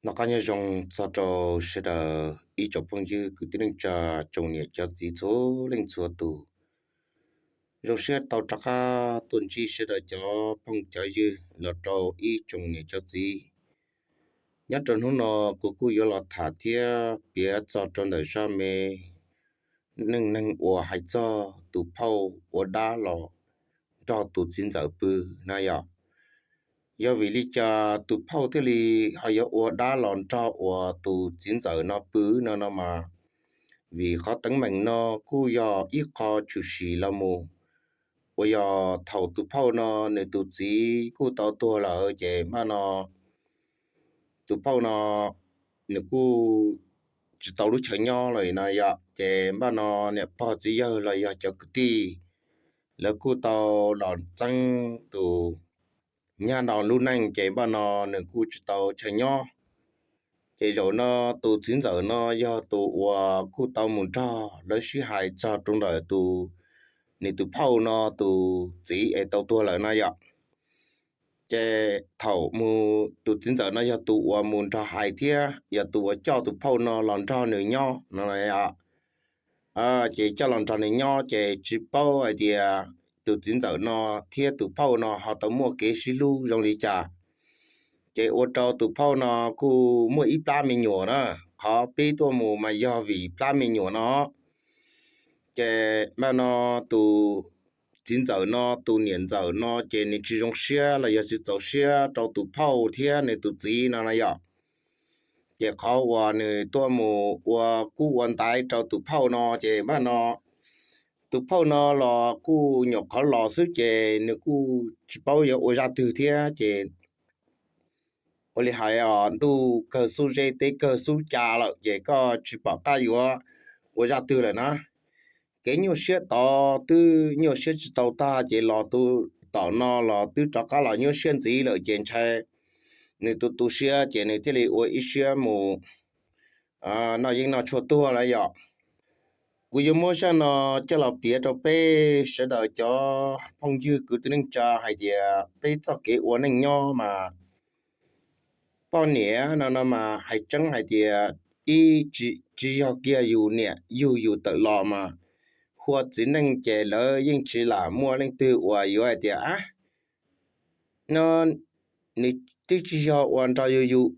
Noj qab nyob zoo txog rau sawv daws ib tsoom phooj ywg kwv tij neej tsa, tsoom niam cov txiv txhua leej txhua tus. Zoo siab tau rov qab tuaj ntsib sawv daws cov phooj cov ywg los rau ib tsoom niam cov txiv. Nyob rau hnub no kuv kuj yuav los tham thiab piav txog rau ntawm zaj me neej neeg uas hais txog tus phauj ua dab los nrog tus txiv ntxawm pw na yom. Yog vim li cas tus phauj thiaj li ho yuav ua dab los nrog uas tus txiv ntxawm no pw no no mas, vim qhov teeb meem no kuj yog ib qho tshwm sim los mus uas yog thaum tus phauj no nws tus txiv kuj tau tuag lawm ces npaj no tus phauj no nws kuj tsis tau lub chaw nyob lawm no yom, ces npaj no niam pog txiv yawg los yog cov kwv tij lawv kuj tau los txeeb tus nyab no lub neej ces npaj no nws kuj tsis tau chaw nyob. Ces zaum no tus txiv ntxawm no yog tus uas kuj tau mus nrog lawv sib hais txog rau ntawm tus, nws tus phauj no tus txiv es tau tuag lawm na yom. Ces thaum mus tus txiv ntxawm no yog tus uas mus nrog hais thiab yog tus uas coj tus phauj no los nrog nws nyob no. Ces coj los nrog nws nyob ces tsis paub hais tias tus txiv ntxawm no thiab tus phauj no ho tau muaj kev sib hlub zoo li cas. Ces ua rau tus phauj no kuj muaj ib plab me nyuam na. Qhov pib tuaj mus mas yog vim plab me nyuam no. Ces npaj no tus txiv ntxawm no tus niam ntxawm no ces nws tsis zoo siab los yog tsis txaus siab rau tus phauj thiab nws tus txiv no na yom. Ces qhov uas nws tuaj mus ua kub ua ntaiv rau tus phauj no ces npaj no tus phauj no los kuj nyuam qhuav los xwb ces nws kuj tsis paub yuav ua zaj twg thiab ces ua li hais os, ntuj kawg xub zeb teb kawg xub ca lawm ces koj tsis pom qab yuav ua zaj twg lawm na. Kev nyuaj siab tod twb nyuaj siab tsis tau tag ces los tus tom no los twb rov qab los nyuaj siab ntxiv lawm ces ntshai nws tu tu siab ces nws thiaj li ua ib siab mus noj yeeb noj tshuaj tuag lawm yom. Kuv yuav muab zaj no coj los piav rau peb sawv daws cov phooj ywg kwv tij neej tsa hais tias peb txoj kev ua neej nyob mas poj niam no no mas hais tseeb hais tias ib tsis yog kiag yus niam yug yus tawm los mas hua txiv neej ces lawv yeej tsis lam muaj leej twg uas yuav hais tias a no nws twb tsis yog uas nrog yus yus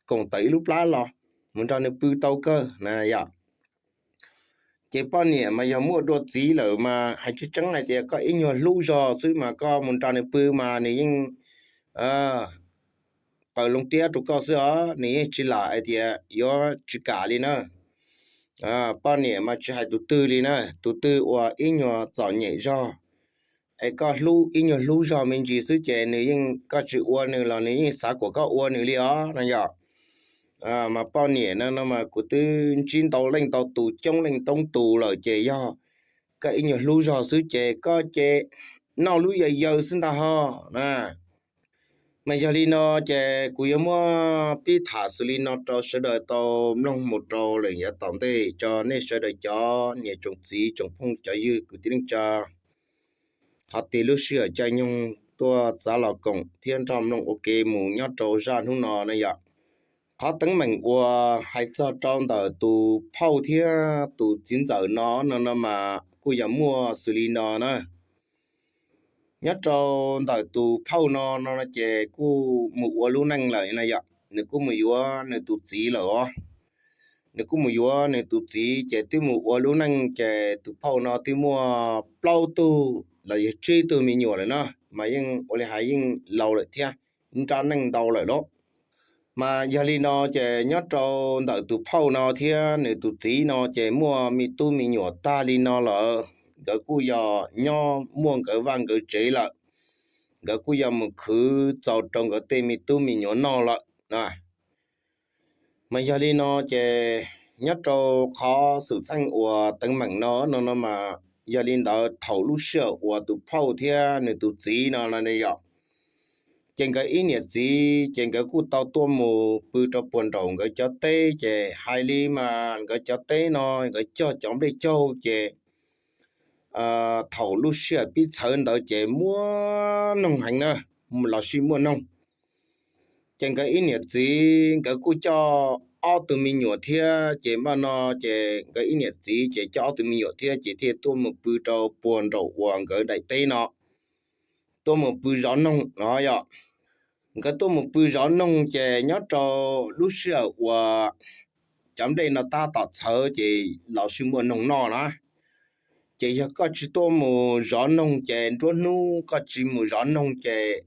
koom tawm ib lub plab los mus nrog nws pw tau kawg na yom. Ces poj niam mas yog muaj dua txiv lawm mas hais tseeb tseeb hais tias koj ib nyuag hlub zog xwb mas koj mus nrog nws pw mas nws yeej qaws loo tiab rau koj xwb os, nws yeej tsis lam hais tias yuav tsis kam li na. Poj niam mas tsis hais tus twg li na, tus twg uas ib nyuag txom nyem zog es koj hlub ib nyuag hlub zog me ntsis xwb ces nws yeej, koj tsis ua nws los nws yeej xav kom koj ua nws li os no yom. Mas poj niam no no mas kuv twb ntsib ntau leej ntau tus coob leej coob tus lawm ces yog koj ib nyuag hlub zog xwb ces koj ces noj lub yawg yawg xwb ntag ho na. Mas yog li no ces kuv yuav muab pib tham xws li no rau sawv daws tau mloog mus rau lawm yav tom ntej tso nej sawv daws cov niam tsoom txiv tsoom phooj cov ywg kwv tij neej tsa. Qhov tias lub sij hawm caij nyoog tuaj txav los koom thiab nrog mloog ua ke mus nyob rau zaj hnub no na yom. Qhov teeb meem uas hais txog rau ntawm tus phauj thiab tus txiv ntxawm no no no mas kuj yog muaj xws li no na. Nyob rau ntawm tus phauj no no ces kuj mus ua lub neej lawm na yom, nws kuj mus yuav nws tus txiv lawm os. Nws kuj mus yuav nws tus txiv ces twb mus ua lub neej ces tus phauj no twb muaj plaub tug los yog tsib tug me nyuam lawm na, mas yeej ua li hais yeej laus lawm thiab, nrab neej ntau lawm lauj. Mas yog li no ces nyob rau ntawm tus phauj no thiab nws tus txiv no ces muaj me tub me nyuam tag li no lawm, nkawd kuj yog nyob muaj nkawd vaj nkawd tsev lawm, nkawd kuj yog mus khwv txaus rau nkawd tej me tub me nyuam noj lawm. Mas yog li no ces nyob rau qhov xwm txheej uas teeb meem no no no mas yog li ntawd thaum lub sij hawm uas tus phauj thiab nws tus txiv no no yom, ces nkawd ib niam txiv ces nkawd kuj tau tuaj mus pw rau puag nraum nkawd cov teb ces hais li mas nkawd cov teb no nkawd cog cov nplej caug ces thaum lub sij hawm pib txhawv ntawd ces muaj noog heev na, los sij muaj noog. Ces nkawd ib niam txiv nkawd kuj coj ob tug me nyuam thiab, ces npaj no ces nkawd ib niam txiv ces coj ob tug me nyuam thiab ces thiaj tuaj mus pw rau puag nraum uas nkawd daim teb no, tuaj mus pw zov noog no yom. Nkawd tuaj mus pw zov noog ces nyob rau lub sij hawm uas cov nplej no tab tom txhawv ces los sib muaj noog noj na. Ces yog koj tsis tuaj mus zov noog ces nruab hnub koj tsis mus zov noog ces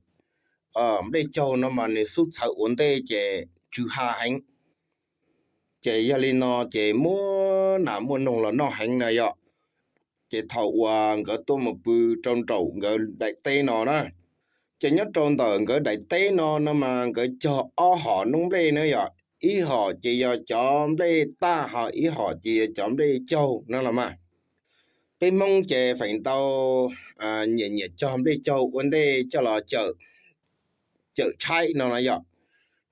nplej caug no mas nws xub txhawv ua ntej ces tsw ha heev. Ces yog li no ces muaj nas muaj noog los noj heev na yom. Ces thaum uas nkawd tuaj mus pw rau nraum nkawd daim teb no na, ces nyob rau ntawm nkawd daim teb no no mas nkawd cog ob hom noob nplej na yom. Ib hom ces yog cov nplej taj, ho ib hom ces yog cov nplej caug no los mas. Peb Hmoob ces feem ntau nyiam nyiam cog nplej caug ua ntej coj los cawm tshaib no no yom.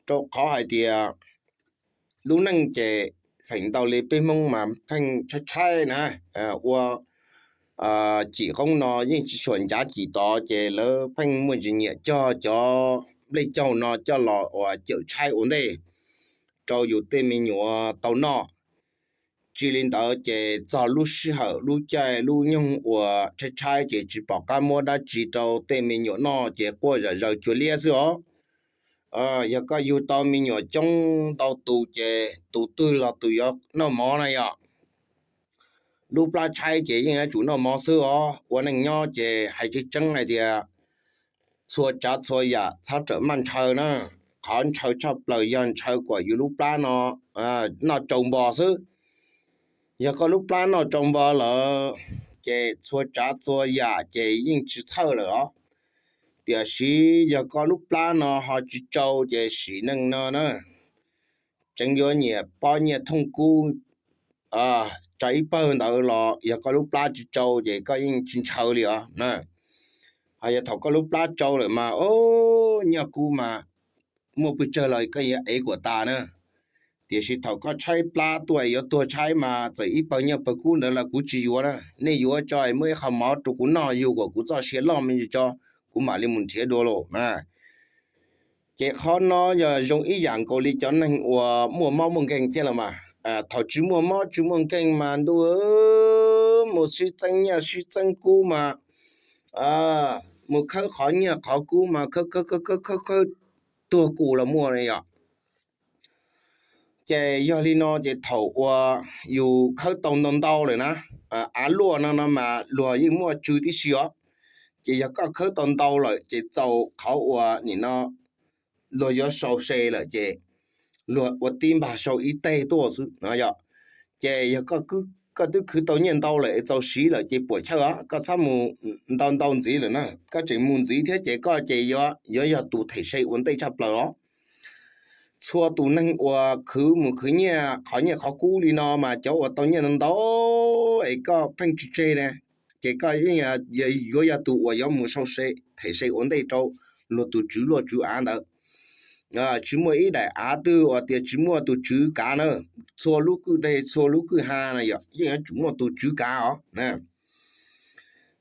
Rau qhov hais tias lub neej ces feem ntau li peb Hmoob mas pheej tshaib tshaib na, ua cim qoob no yeej tsis tshua ncav cim tod ces lawv pheej muaj ntsis nyiam cog cov nplej caug no coj los ua cawm tshaib ua ntej rau yus tej me nyuam tau noj. Tsis li ntawd ces txog lub sij hawm lub caij lub nyoog uas tshaib tshaib ces tsis pom qab muab dab tsi rau tej me nyuam noj ces quaj zom zaws cuag liab xwb os. Yog koj yug tau me nyuam coob ntau tus ces tus twg los tus yuav noj mov na yom. Lub plab tshaib ces yeej yuav tsum noj mov xwb os. Ua neej nyob ces hais tseeb tseeb hais tias txhua tsav txhua yam txhob rawm maj ntshaw na. Qhov ntshaw tshaj plaws yog ntshaw kom yus lub plab no noj tsau npo xwb. Yog koj lub plab noj tsau npo lawm ces txhua tsav txhua yam ces yeej tsis txhawj lawm os. Tiam sis yog koj lub plab no ho tsis tsau ces sim neej no na tseem yuav nyiam pob nyiaj thooj kub tsa ib pawg ntawd los yog koj lub plab tsis tsau ces koj yeej tsis ntshaw li os na. Ho yog thaum koj lub plab tsau lawm mas o, nyiaj kub mas muaj pes tsawg los koj yuav ev kuam tas na. Tiam sis thaum koj tshaib plab tuaj yuav tuag tshaib mas txawm ib pawg nyiaj pawg kub ntawd los kuv tsis yuav na. Nej yuav tso muab ib qho mov rau kuv noj yug kom kuv txoj sia loj me ntsis tso, kuv mam li mus nrhiav dua los na. Ces qhov no yog zoo ib yam nkaus li cov neeg uas muaj mob muaj nkeeg thiab los mas. Thaum tsis muaj mob tsis muaj nkeeg mas ntuj, mus sib txeeb nyiaj sib txeeb kub mas mus khawb qhov nyiaj qhov kub mas khawb khawb khawb khawb khawb tuag kus los muaj yom. Ces yog li no ces thaum uas yus khawb tau ntau ntau lawm na, av luaj no no mas luag yeej muaj tsw tib si os. Ces yog koj khawb tau ntau lawm ces txaus qhov uas nim no luag yuav sau se lawm ces luag ua tib npag sau ib teg tuaj xwb no yom. Ces yog koj twb khwv tau nyiaj ntau lawm es txaus siv lawm ces puam chawj os, koj txhob mus ntau ntau ntxiv lawm na. Koj tseem mus ntxiv thiab ces koj ces yuav yog tus them se ua ntej tshaj plaws os. Txhua tus neeg uas khwv mus khwv nyiaj qhov nyiaj qhov kub li no mas cov uas tau nyiaj ntau ntau es koj pheej tsis tseg na, ces koj yuav yog tus uas yuav mus sau se them se ua ntej rau luag tus tswv luaj tswv av ntawd. Tsis muaj ib daim av twg uas tias tsis muaj tus tswv kav na. Txhua lub kwj deg txhua lub kwj ha no yog yeej yuav tsum muaj tus tswv kav os.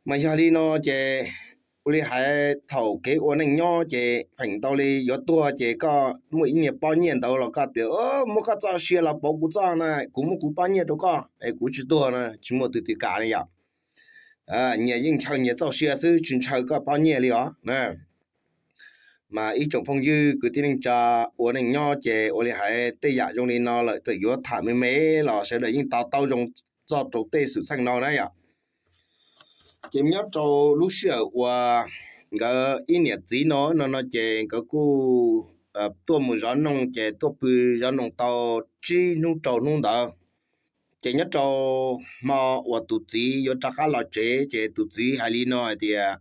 Mas yog li no ces ua li hais thaum kev ua neej nyob ces feem ntau li yuav tuag ces koj muaj ib niag pob nyiaj ntawd los koj tias muab koj txoj sia los pauv kuv txoj na, kuv muab kuv pob nyiaj rau koj es kuv tsis tuag na, tsis muaj tus twg kam li yom. Nyias yeej ntshaw nyias txoj sia xwb tsis ntshaw koj pob nyiaj li os. Mas ib tsoom phooj ywg kwv tij neej tsa ua neej nyob ces ua li hais tej yam zoo li no lawm txawm yuav tham me me los sawv daws yeej to taub zoo txog rau tej xwm txheej no na yom. Ces nyob rau lub sij hawm uas nkawd ib niam txiv no no no ces nkawd kuj tuaj mus zov noog ces tuaj pw zov noog tau tsib hnub rau hnub ntawd. Ces nyob rau hmo uas tus txiv yuav rov qab los tsev ces tus txiv hais li no hais tias,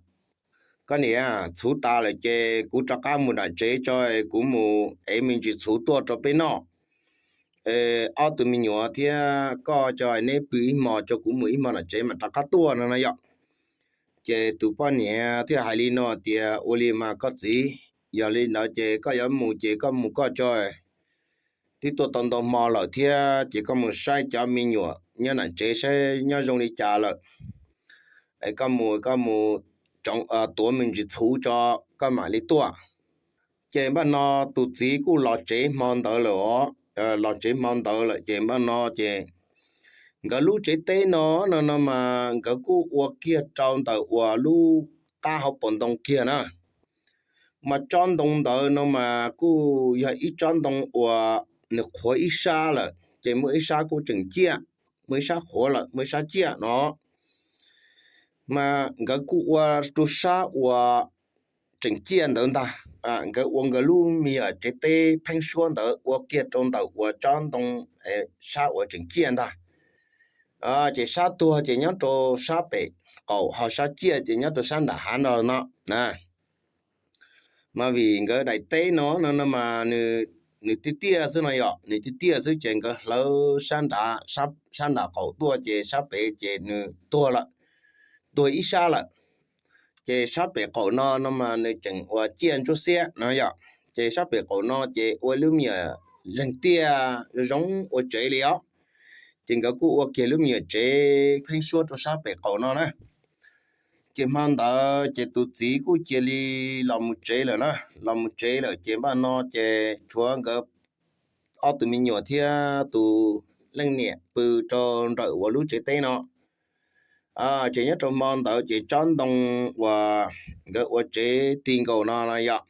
koj niam, txhuv tas lawm ces kuv rov qab mus nram tsev tso, kuv mus ev me ntsis txhuv tuaj rau peb noj. Ob tug me nyuam thiab koj tso neb pw ib hmo tso, kuv mus ib hmo nram tsev mas rov qab tuaj no no yom. Ces tus poj niam thiaj hais li no tias, ua li mas koj txiv, yog li ntawd ces koj yuav mus ces koj mus koj tso. Twb tuaj tau ntau hmo lawm thiab ces koj mus saib cov me nyuam nyob nram tsev saib nyob zoo li cas lawm. Es koj mus, koj mus tuav me ntsis txhuv tso, koj mam li tuaj. Ces npaj no tus txiv kuj los tsev hmo ntawd lawm os, los tsev hmo ntawd lawm ces npaj no ces nkawd lub tsev teb no no no mas nkawd kuj ua kiag rau ntawm uas lub qab hauv paus ntoo kiag na. Mas tsob ntoo ntawd no mas kuj yog ib tsob ntoo uas nws qhuav ib sab lawm ces muaj ib sab kuj tseem ciaj, muaj ib sab qhuav lawm muaj ib sab ciaj no. Mas nkawd kuj ua rau sab uas tseem ciaj ntawd ntag. Nkawd ua nkawd lub me nyuam tsev teb pheeb suab ntawd ua kiag rau ntawm uas tsob ntoo sab uas tseem ciaj ntag. Ces sab tuag ces nyob rau sab pem qaum, ho sab ciaj ces nyob rau sab nram hav no no na. Mas vim nkawd daim teb no no no mas nws tiaj tiaj xwb no yom, nws tiaj tiaj xwb ces nkawd hlawv sab nram qaum tuaj ces sab pem ces nws tuag lawm, tuag ib sab lawm. Ces sab pem qaum no no mas nws tseem ua ciaj ntsuab xiab no yom. Ces sab pem qaum no ces ua lub me nyuam zeeg tiaj zoo zoo ua tsev li os. Ces nkawd kuj ua kiag lub me nyuam tsev pheeb suab rau sab pem qaum no na. Ces hmo ntawd ces tus txiv kuj cia li los mus tsev lawm na, los mus tsev lawm ces npaj no ces tshuav nkawd ob tug me nyuam thiab tus leej niam pw rau nram uas lub tsev teb no. Ces nyob rau hmo ntawd ces tsob ntoo uas nkawd ua tsev ti nkaus no no yom,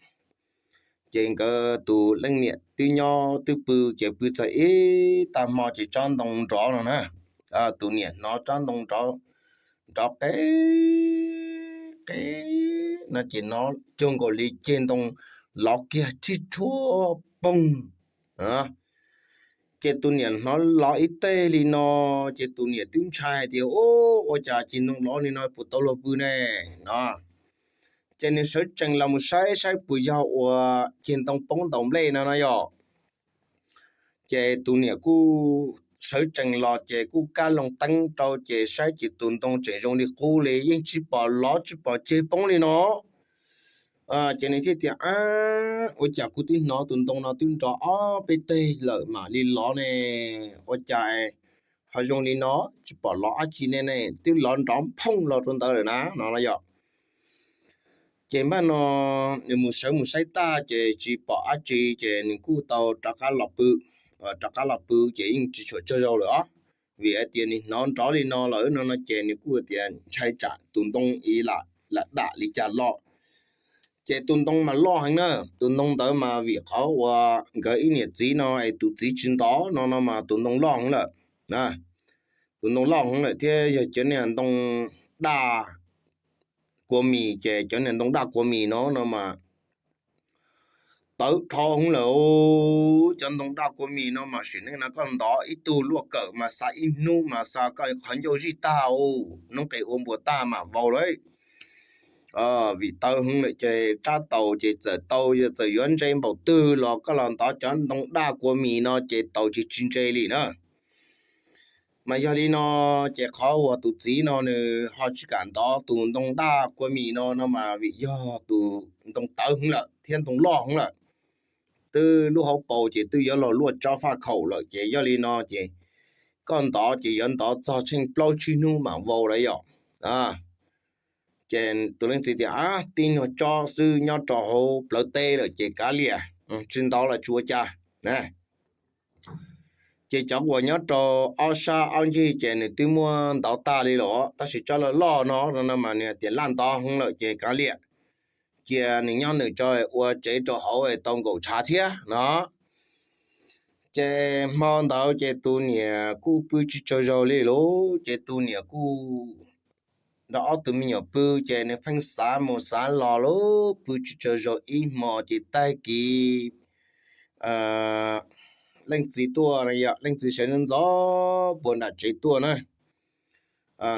ces nkawd tus leej niam twb nyob twb pw, ces pw txog ib tag hmo ces tsob ntoo nrov no na. Tus niam hnov tsob ntoo nrov, nrov qe qe no ces hnov cuag nkaus li ceg ntoo lov kiag rhib rhuaj poog. Ces tus niam hnov lov ib teg li no, ces tus niam twb ntshai tias, Ua cas ceg ntoo lov li no puas tau luag pw ne? No ces nws sawv tsees los mus saib saib puas yog uas ceg ntoo poob ntaus nplej no no yom. Ces tus niam kuj sawv tsees los ces kuj kaj loo teeb rau ces saib ces tus ntoo tseem zoo li qub li, yeej tsis pom lov tsis pom ceg poob li no. Ces nws thiaj tias, Ua cas kuv twb hnov tus ntoo no twb nrov ob peb teg lawm mam li lov ne? Ua cas ho zoo li no tsis pom lov dab tsi ne, twb lov nrov phooj los rau ntawd lawm na? No no yom. Ces npaj no nws mus sawv mus saib tag ces tsis pom dab tsi ces nws kuj tau rov qab los pw. Rov qab los pw ces yeej tsis tshua tsaug zog lawm os, vim hais tias nws hnov nrov li no lawm no no ces nws kuj tias ntshai tsam tus ntoo ib lam dam li cas los. Ces tus ntoo mas loj heev na, tus ntoo ntawd mas vim qhov uas nkawd ib niam txiv no es tus txiv tsis ntov no no mas tus ntoo loj heev lawm. Tus ntoo loj heev lawm thiab yog cov niag ntoo daj kua mis, ces cov niag ntoo daj kua mis no no mas tawv dhau heev lawm. Cov ntoo daj kua mis no mas sim neej no koj ntov ib tug luaj kawm mas xa ib hnub mas xa koj qhov ncauj zij tag, noob qes ua npuas tag mam vau lawm. Vim tawv heev lawm ces rab taus ces txawm tau, yog txawm yuav ntse npaum twg los koj los ntov cov ntoo daj kua mis no ces taus ces tsis ntse li na. Mas yog li no ces qhov uas tus txiv no nws ho tsis kam ntov tus ntoo daj kua mis no no mas vim yog tus ntoo tawv heev lawm thiab ntoo loj heev lawm, twb lub hauv paus ces twb yuav los luaj tsob faj khaum lawm ces yog li no ces koj ntov ces yuav ntov txog tsheej plaub tsib hnub mam vau lawm yom. Ces tus leej txiv tias, Tib nyuag tsob xwb nyob rau hauv plawv teb lawm ces kav liam, tsis ntov los tsis ua cas. Ces cov uas nyob rau ob sab ob ncig ces nws twb muab ntov tag li lawm, tab sis tsob loj loj no no mas nws tias laj ntov heev lawm ces kav liam, cia nws nyob nws tso, ua tsev rau hauv tau nkaum tshav thiab no. Ces hmo ntawd ces tus niam kuj pw tsis tsaug zog li lauj, ces tus niam kuj nrog ob tug me nyuam pw, ces nws pheej xav mus xav los lauj, pw tsis tsaug zog ib hmo ces tag kis leej txiv tuaj, leej txiv sawv ntxov puag nram tsev tuaj na.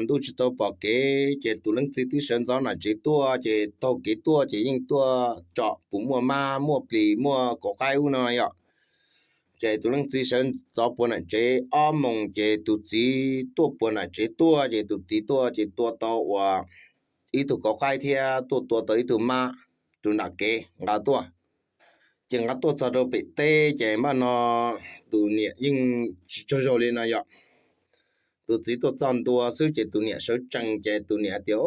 Ntuj tsis tau pom kev ces tus leej txiv twb sawv ntxov nram tsev tuaj, ces taug kev tuaj ces yeej tuaj tsom puas muaj mab muaj plis muaj kauv qaib ub no yom. Ces tus leej txiv sawv ntxov puag nram tsev ob moos ces tus txiv tuaj puag nram tsev tuaj, ces tus txiv tuaj ces tua tau uas ib tug kauv qaib thiab tuaj tua tau ib tug mab rau nram kev nqa tuaj. Ces nqa tuaj txog rau pem teb ces npaj no tus niam yeej tsis tsaug zog li no yom. Tus txiv tuaj txog ntua xwb ces tus niam sawv tsees ces tus niam tias,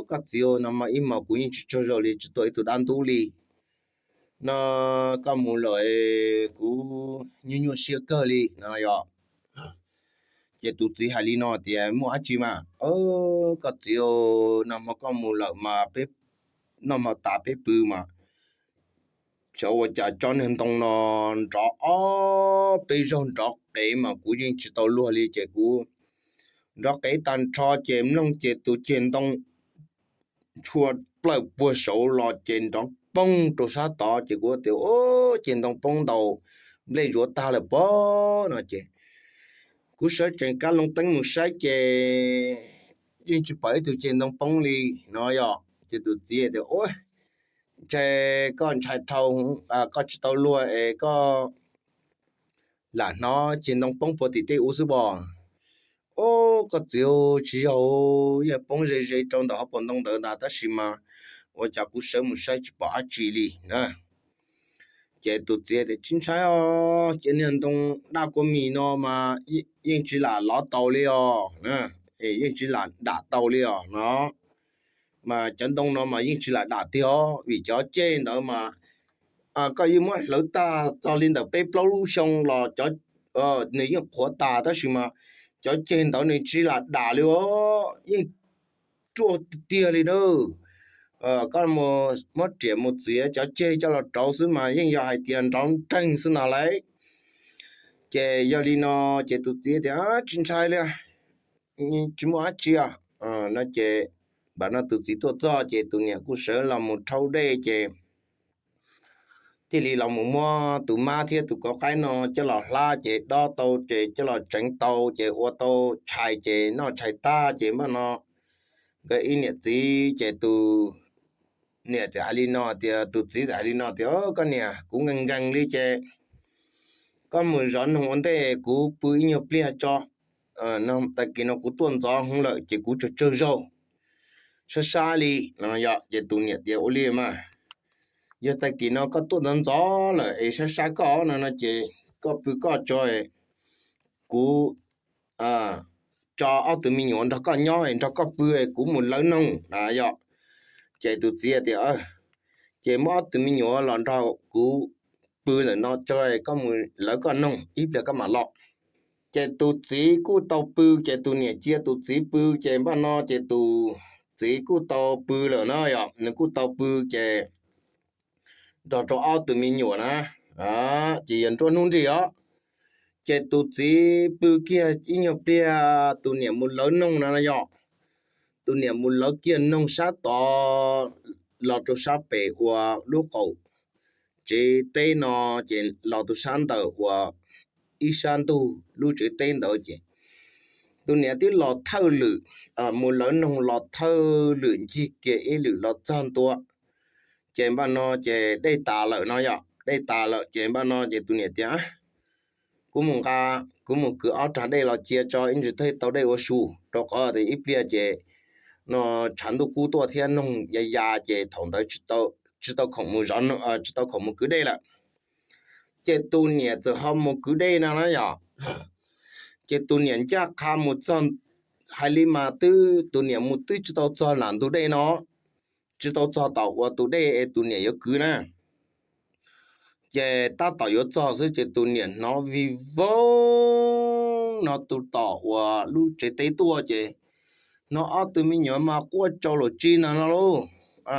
Koj txiv, no mas ib hmos kuv yeej tsis tsaug zog li, tsis tua ib tug dab ntub li. no koj mus lawm kuv nyuaj nyuaj siab kawg li no yom. Ces tus txiv hais li no tias, muaj dab tsi mas? Koj txiv, nag hmo koj mus lawm mas peb noj hmo tas peb pw mas xyov ua cas tsob niag ntoo no nrov ob peb zaug nrov qev mas kuv yeej tsis tau luag li ces kuv nrov qev tag nrho ces mloog ces tus ceg ntoo ntshua plaws puag saud los ces nrov poob rau sab tod ces kuv tias, ceg ntoo poob ntaus nplej zuav tag lawm pob no ces kuv sawv tsees kab loo teeb mus saib ces yeej tsis pom ib tug ceg ntoo poob li no yom. Ces tus txiv tias, ntshe koj ntshai dhau, koj tsis tau luag es koj lam hnov ceg ntoo poob puag tim tej ub xwb pom. Koj txiv, tsis yog, yeej poob ze ze rau ntawm hauv paus ntoo ntawd ntag tab sis mas ua cas kuv sawv mus saib tsis pom dab tsi li na. Ces tus txiv tias, tsis ntshai os, ces niag ntoo daj kua mis no mas yeej tsis lam lov tau li os, yeej tsis lam dam tau li os no. Mas cov ntoo no mas yeej tsis lam dam tiag os vim cov ceg ntawd mas koj yeej muab hlawv tag txog li ntawm peb plaub lub xyoo los nws yeej qhuav tas tab sis mas cov ceg ntawd nws tsis lam dam li os, yeej ruaj tiag tiag li na. Koj muab riam mus txiav cov ceg coj los rauv xwb mas yeej yog hais tias nrov nreeg xwb no lauj. Ces yog li no ces tus txiv tias, tsis ntshai li, tsis muaj dab tsi no ces npam no tus txiv tuaj txog ces tus niam kuj sawv los mus rhaub dej ces thiaj li los mus muab tus mab thiab tus kauv qaib no coj los hlab ces dob tau ces coj los tseev tau ces ua tau tshais ces noj tshais tag ces npaj no nkawd ib niam txiv ces tus niam txawm hais li no tias, tus txiv txawm hais li no tias, koj niam, kuv nkees nkees li ces koj mus zov noog ua ntej kuv pw ib nyuag pliag tso, tag kis no kuv tuaj ntxov heev lawm ces kuv tsawg tsawg zaug sab sab li no yom. Ces tus niam tias, ua li mas, yog tag kis no koj tuaj ntxov ntxov lawm es sab sab koj no no ces koj pw koj tso, kuv tso ob tug me nyuam nrog koj nyob nrog koj pw, kuv mus lawv noog na yom. Ces tus txiv tias, ces muab ob tug me nyuam los nrog kuv pw ntawm no tso, koj mus lawv koj noog ib pliag koj mam los. Ces tus txiv kuj tau pw, ces tus niam cia tus txiv pw, ces npaj no ces tus txiv kuj tau pw lawm na yom, nws kuj tau pw ces nrog rau ob tug me nyuam na, ces yog nruab hnub nrig os. Ces tus txiv pw kiag ib nyuag pliag tus niam mus lawv noog no yom. Tus niam mus lawv kiag noog sab tod los rau sab pem ua lub qaum tsev teb no, ces los tus sab ntawm ua ib sab ntug lub tsev teb ntawd ces tus niam twb los thawj lwm, mus lawv noog los thawj lwm ncig kiag ib lwm los txog ntua. Ces npaj no ces dej tas lawm no yom, dej tas lawm ces npaj no ces tus niam tias, kuv mus nqa, kuv mus kwv ob rag dej los cia tso ib ntsis thiaj tau dej ua su, rau qhov tias ib pliag ces no tshav ntuj kub tuaj thiab noog ya ya ces thaum ntawd tsis tau khoom mus zov, tsis tau khoom mus kwv dej lawm. Ces tus niam txawm ho mus kwv dej no na yom. Ces tus niam ncaj qha mus txog, hais li mas twb tus niam mus twb tsis tau txog lam ntug dej no, tsis tau txog tom uas tus dej es tus niam yuav kwv na. Ces tab tom yuav txog xwb ces tus niam hnov vij voog no tus tom uas lub tsev teb tuaj ces hnov ob tug me nyuam mas quaj tsau laum tsi ntag no lauj.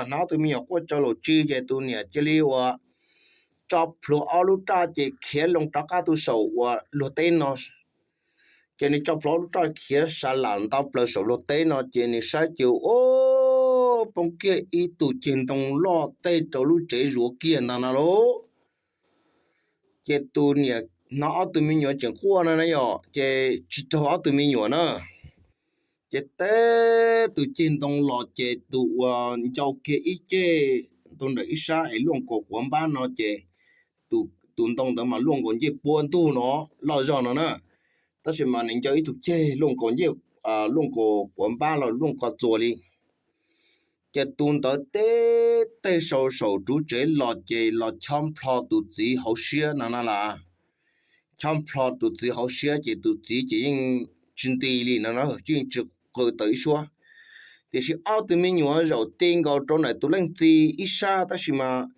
Hnov ob tug me nyuam quaj tsau laum tsi ces tus niam cia li ua tso plhuav ob lub raj ces khiav loo rov qab tus saum uas luag teb no. Ces nws tso plhuav ob lub raj khiav sa lam ntau plaws saum luag teb no ces nws saib ces ua poob kiag ib tug ceg ntoo loj tej rau lub tsev zuav kiag ntag no lauj. Ces tus niam hnov ob tug me nyuam tseem quaj no na yom, ces tsis raug ob tug me nyuam na. Ces teb tus ceg ntoo los ces tus uas ncau kiag ib ceg ntoo ntawm ib sab es luaj nkaus quav npab no ces tus ntoo ntawd mas luaj nkaus ncej puab ntug no, loj zog no na. Tab sis mas nws ncau ib tug ceg luaj nkaus ncej, luaj nkaus quav npab los luaj ko txuas li. Ces tus ntawd teb tej saum saum ruv tsev los ces los chob nplho tus txiv hauv siab no na las. Chob nplho tus txiv hauv siab ces tus txiv ces yeej tsis nti li no na, yeej tsis qw tawm ib suab. Tiam sis ob tug me nyuam zaum ti nkaus rau ntawm tus leej txiv ib sab tab sis mas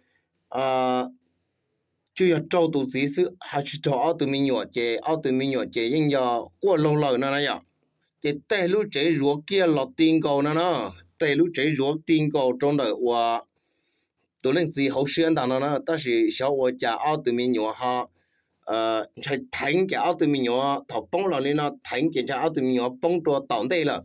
tsuas yog raug tus txiv xwb, ho tsis raug ob tug me nyuam ces ob tug me nyuam ces yeej yog quaj laug lawm no na yom. Ces tej lub tsev zuav kiag los ti nkaus no na, tej lub tsev zuav ti nkaus rau ntawm uas tus leej txiv hauv siab ntag no na, tab sis xyov ua cas ob tug me nyuam ho ntshai theev ces ob tug me nyuam thaum poob los li no theev ces ntshai ob tug me nyuam poob rau tom ntej lawm,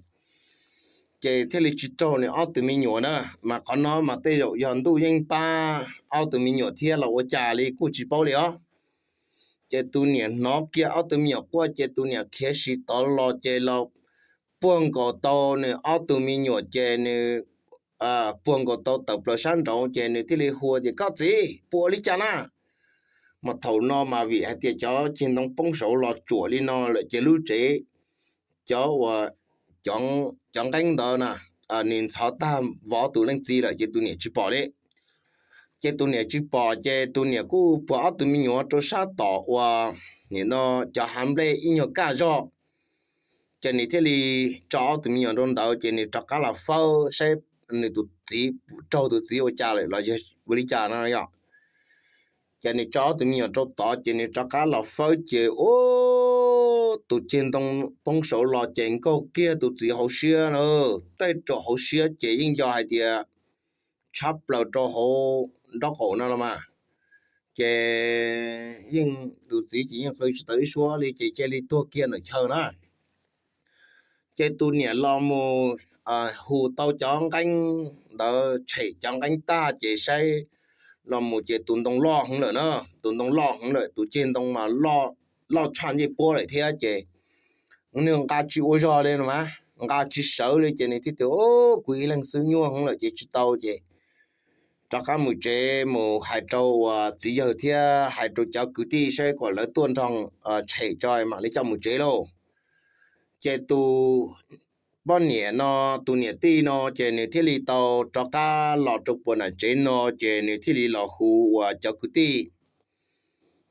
ces thiaj li tsis raug nws ob tug me nyuam na. Mas qhov no mas tej zaum yog ntuj yeej pab ob tug me nyuam thiab los ua cas li kuj tsis paub li os. Ces tus niam hnov kiag ob tug me nyuam quaj ces tus niam khiav sis tod los ces los puag nkaus tau nws ob tug me nyuam ces nws puag nkaus tau tawm plaws sab nraud ces nws thiaj li hu tias, Koj txiv, puas ua li cas na? Mas thaum no mas vim hais tias cov ceg ntoo poob saud los tsuam li no lawm ces lub tsev, cov uas cov nqeeb ntawd na, nws ntxhov tag vov tus leej txiv lawm ces tus niam tsis pom li. Ces tus niam tsis pom ces tus niam kuj puag ob tug me nyuam rau sab tom uas nim no cov hav nplej ib nyuag kaj zog. Ces nws thiaj li tso ob tug me nyuam rau ntawd ces nws rov qab los fawb saib nws tus txiv, raug tus txiv ua cas lawm los yog ua li cas no yom. Ces nws tso ob tug me nyuam rau tod ces nws rov qab los fawb ces ub, tus ceg ntoo poob saud los ces nkaug kiag tus txiv hauv siab na, tej rau hauv siab ces yeej yog hais tias tshab plaws rau hauv nraub qaum no los mas. Ces yeej tus txiv ces yeej qw tsis tau ib suab li ces cia li tuag kiag ntawm chaw na. Ces tus niam los mus hu tau cov nqeeb ntawd tshem cov nqeeb tag ces saib los mus ces tus ntoo loj heev lawm na, tus ntoo loj heev lawm, tus ceg ntoo mas loj tshaj ncej puab lawm thiab ces nws nqa tsis ua zog li no mas, nqa tsis sawv li ces nws thiaj tias, Kuv ib leeg xwb nyuaj heev lawm ces tsis tau ces rov qab mus tsev mus hais rau uas txiv yawg thiab hais rau cov kwv tij saib kom lawv tuaj nrog tshem tso mam li coj mus tsev lauj. Ces tus poj niam no, tus niam tij no ces nws thiaj li tau rov qab los rau puag nram tsev no ces nws thiaj li los hu uas cov kwv tij.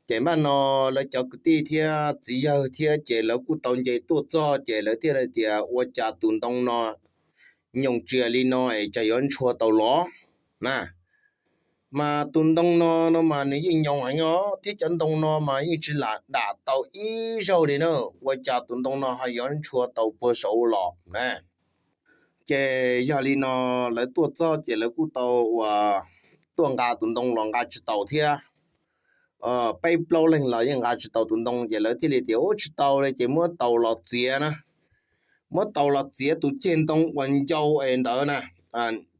Ces npaj no lawv cov kwv tij thiab txiv yawg thiab ces lawv kuj tau nce tuaj txog ces lawv thiaj li tias, Ua cas tus ntoo no nyoos tsias li no es cas yuav ntshua tau los na? Mas tus ntoo no no mas nws yeej nyoos heev os, thiab cov ntoo no mas yeej tsis lam dam tau ib zaug li na, ua cas tus ntoo no ho yuav ntshua tau puag saud los na? Ces yog li no lawv tuaj txog ces lawv kuj tau uas tuaj nqa tus ntoo los nqa tsis tau thiab. Peb plaub leeg los yeej nqa tsis tau tus ntoo ces lawv thiaj li tias, Ub, tsis tau li ces muab taus los txiav na, muab taus los txiav tus ceg ntoo uas ncau es ntawd na,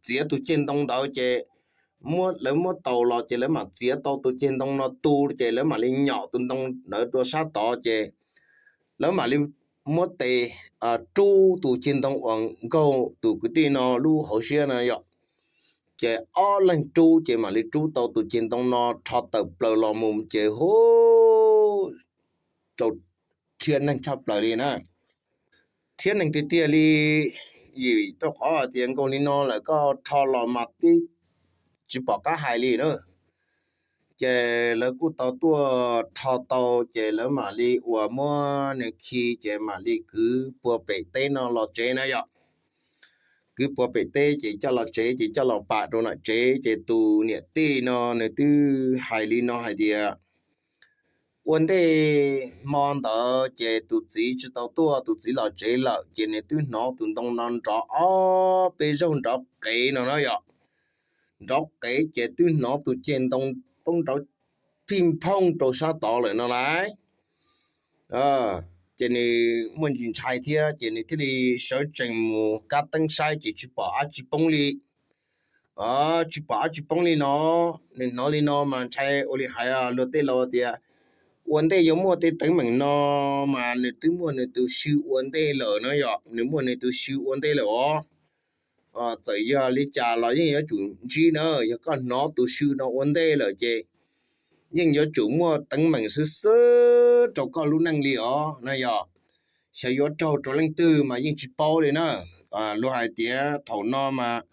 txiav tus ceg ntoo ntawd ces lawv muab taus los ces lawv mam txiav tau tus ceg ntoo no tu ces lawv mam li nyom tus ntoo ntawd rau sab tod ces lawv mam li muab tes rub tus ceg ntoo uas nkaug tus kwv tij no lub hauv siab no yom. Ces ob leeg rub ces mam li rub tau tus ceg ntoo no rho tawm plaws los mus ces hu rau rhiab neeg tshaj plaws li na. Rhiab neeg tiag tiag li, vim rau qhov hais tias nkaug li no lawm koj rho los mas twb tsis pom qab hais li na. Ces lawv kuj tau tuaj rho tau ces lawv mam li uas muab nws khi ces mam li kwv puag pem teb no los tsev na yom. Kwv puag pem teb ces coj los tsev ces coj los pam rau nram tsev ces tus niam tij no nws twb hais li no hais tias, ua ntej hmo ntawd ces tus txiv tsis tau tuaj, tus txiv los tsev lawm ces nws twb hnov tus ntoo no nrov ob peb zaug nrov qev no na yom. Nrov qev ces twb hnov tus ceg ntoo poob nrov phij phooj rau sab tod lawm no lauj. Ces nws muaj ntsis ntshai thiab ces nws thiaj li sawv tsees mus kab teeb saib ces tsis pom dab tsi poob li. Tsis pom dab tsi poob li no, nws hnov li no mas ntshai ua li hais luag tej laus tias ua ntej yuav muaj tej teeb meem no mas nws twb muaj nws tus xyw ua ntej lawm no yom, nws muaj nws tus xyw ua ntej lawm os. Txawm yog li cas los yeej yuav tsum ntsib na, yog koj hnov tus xyw no ua ntej lawm ces yeej yuav tsum muaj teeb meem xwb xwb rau koj lub neej li os na yom. Xyov yuav raug rau leej twg mas yeej tsis paub li na. Luag hais tias thaum no mas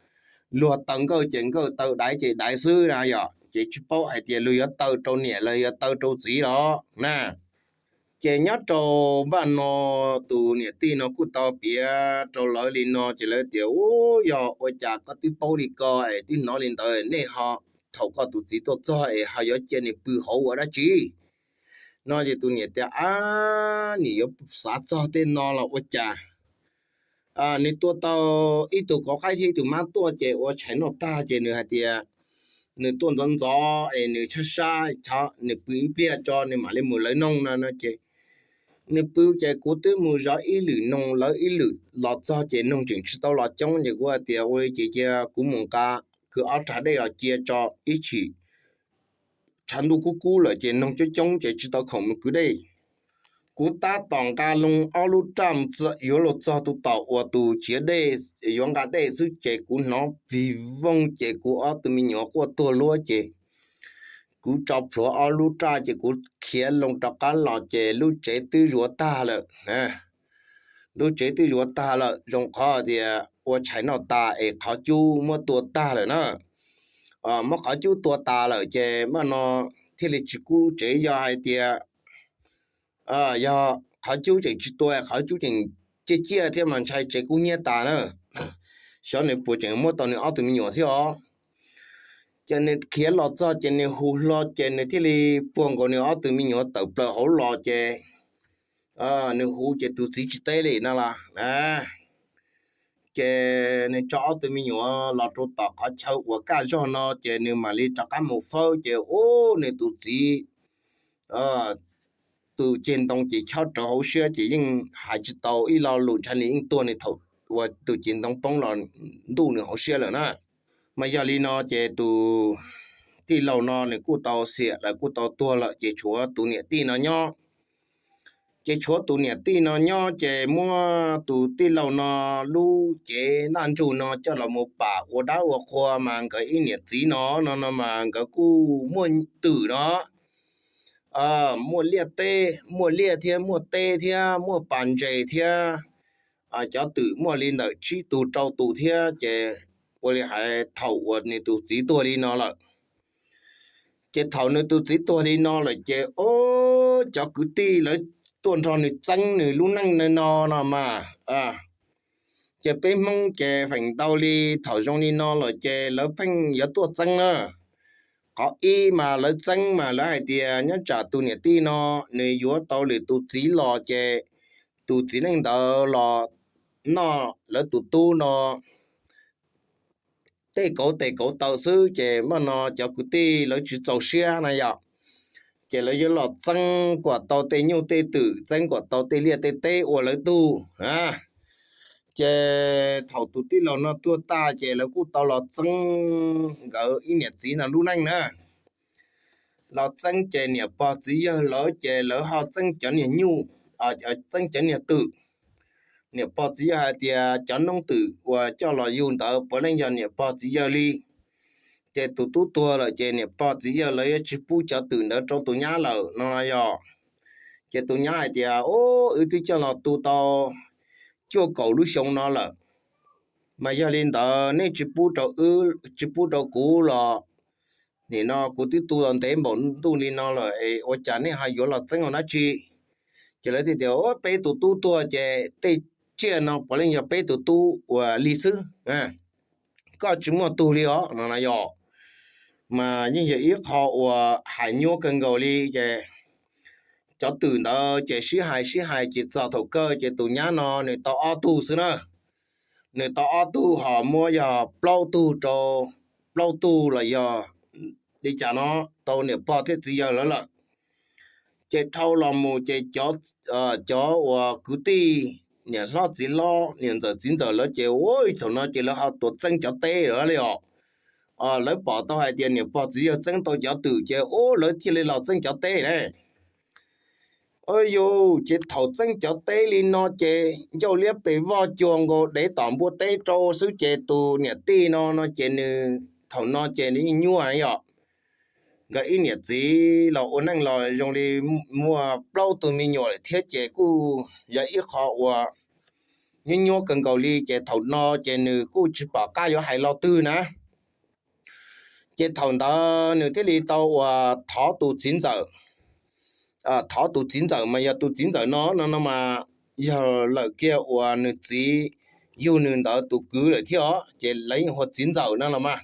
luag taw nkawj ces nkawj, taw daiv ces daiv xwb na yom, ces tsis paub hais tias luag yuav taw rau niam los yuav taw rau txiv los na. Ces nyob rau npaj no tus niam tij no kuj tau piav rau lawv li no ces lawv tias, Ub, yog ua cas koj twb paub li ko es twb hnov li ntawd nej ho thaum koj tus txiv tuaj txog es ho yuav cia nws pw hauv ua dab tsi? No ces tus niam tias, Ab, nim yuav xav txog tej no los ua cas? Nws tua tau ib tug kauv qaib thiab ib tug mab tuaj ces ua tshais noj tag ces nws hais tias nws tuaj ntxov ntxov es nws sab sab, nws pw ib pliag tso nws mam li mus lawv noog no no ces nws pw ces kuv twb mus zov ib lwm noog lawv ib lwm los txog ces noog tseem tsis tau los coob ces kuv hais tias, Ua li ces cia kuv mus nqa kwv ob rag dej los cia tso ib chim tshav ntuj kub kub lawm ces noog coob coob ces tsis tau khoom mus kwv dej. Kuv tab tom nqa loo ob lub raj yuav luag txog tus tom uas tus chiav dej yuav nqa dej xwb ces kuv hnov vig vooj ces kuv ob tug me nyuam quaj tuag luab ces kuv tso plhuav ob lub raj ces kuv khiav loo rov qab los ces lub tsev twb zuav tag lawm. Lub tsev twb zuav tag lawm zoo qhov tias ua tshais noj tas es qhov cub muab tua tag lawm na. Muab qhov cub tua tas lawm ces mas no thiaj li tsis kub lub tsev, yog hais tias yog qhov cub tseem tsis tua, qhov cub tseem ciaj ciaj thiab mas ntshai tsev kub hnyiab tas na. Xyov nws puas tseem muab tau nws ob tug me nyuam thiab os. Ces nws khiav los txog ces nws hu hlo ces nws thiaj li puag nkaus nws ob tug me nyuam tawm plaws hauv los ces nws hu ces tus txiv tsis teb li no las. Ces nws tso ob tug me nyuam los rau tom qhov chaw uas kaj zog no ces nws mam li rov qab mus fawb ces ub, nws tus txiv tus ceg ntoo ces chob rawv hauv siab ces yeej hais tsis tau ib lo lus, ntshai nws yeej tuag nws thaum uas tus ceg ntoo poob los ntuj nws hauv siab lawm na. Mas yog li no ces tus tij laug no nws kuj tau xiam lawm, kuj tau tuag lawm ces tshuav tus niam tij no nyob. Ces tshuav tus niam tij no nyob ces muab tus tij laug no lub cev ntaj ntsug no coj los mus pam ua dab ua qhua mas nkawd ib niam txiv no no no mas nkawd kuj muaj twm no, muaj liaj teb, muaj liaj thiab muaj teb thiab muaj pas ntses thiab cov twm muaj li ntawm tsib tug rau tus thiab ces ua li hais thaum uas nws tus txiv tuag li no lawm. Ces thaum nws tus txiv tuag li no lawm ces ub, cov kwv tij lawv tuaj nrog nws txeeb nws lub neej no no mas. Ces peb Hmoob ces feem ntau li thaum zoo li no lawm ces lawv pheej yuav tuaj txeeb na. Qhov ib mas lawv txeeb mas lawv hais tias nyob tsam tus niam tij no nws yuav tau lwm tus txiv los ces tus txiv neej ntawd los noj lawv tus tub no tej kauv tes kauv taw xwb ces mas no cov kwv tij lawv tsis txaus siab na yom. Ces lawv yuav los txeeb kom tau tej nyuj tej twm, txeeb kom tau tej liaj tej teb ua lawv tug. Ces thaum tus tij laug no tuag tag ces lawv kuj tau los txeeb nkawd ib niam txiv no lub neej na. Los txeeb ces niam pog txiv yawg lawv ces lawv ho txeeb cov niag nyuj, txeeb cov niag twm. Niam pog txiv yawg hais tias cov noob twm uas coj los yug ntawd puav leej yog niam pog txiv yawg li. Ces tus tub tuag lawm ces niam pog txiv yawg lawv yuav tsis pub cov twm ntawd rau tus nyab lawm no yog. Ces tus nyab hais tias, Ub, wb twb coj los tu tau cuaj kaum lub xyoo no lawm, mas yog li ntawd nej tsis pub rau wb, tsis pub rau kuv los nim no kuv twb tu los ntev npaum ntuj li no lawm es ua cas nej ho yuav los txeeb ua dab tsi? Ces lawv thiaj tias, Ub, peb tus tub tuag ces tej tsiaj no puav leej yog peb tus tub ua li xwb, koj tsis muaj tug li os no na yog. Mas yeej yog ib qho uas hais nyuaj kawg nkaus li ces cov twm ntawd ces sib hais sib hais ces txog thaum kawg ces tus nyab no nws tau ob tug xwb na. Nws tau ob tug ho muab yog plaub tug rau, plaub tug los yog li cas no tau niam pog thiab txiv yawg lawv lawm. Ces dhau los mus ces cov uas kwv tij, niam hlob txiv hlob, niam ntxawm txiv ntxawm lawv ces ua thaum no ces lawv ho tuaj txeeb cov teb lawm li os. Lawv pom tau hais tias niam pog txiv yawg txeeb tau cov twm ces ub lawv thiaj li los txeeb cov teb ne. Yus ces thaum txeeb cov teb li no ces ncauj liab pes vog cuag nkaus dev tom npua teb rau xwb ces tus niam tij no no ces nws thaum no ces nws yeej nyuaj yom. Nkawd ib niam txiv los ua neej los zoo li muaj plaub tug me nyuam lawm thiab ces kuj yog ib qho uas nyuaj nyuaj kawg nkaus li ces thaum no ces nws kuj tsis pom qab yuav hais lo twg na. Ces thaum ntawd nws thiaj li tau uas thov tus txiv ntxawm. Thov tus txiv ntxawm mas yog tus txiv ntxawm no no no mas yog lawm kiag uas nws txiv yug nws ntawd tus kwv lawm thiab os ces lawv yeej hu ua txiv ntxawm no los mas.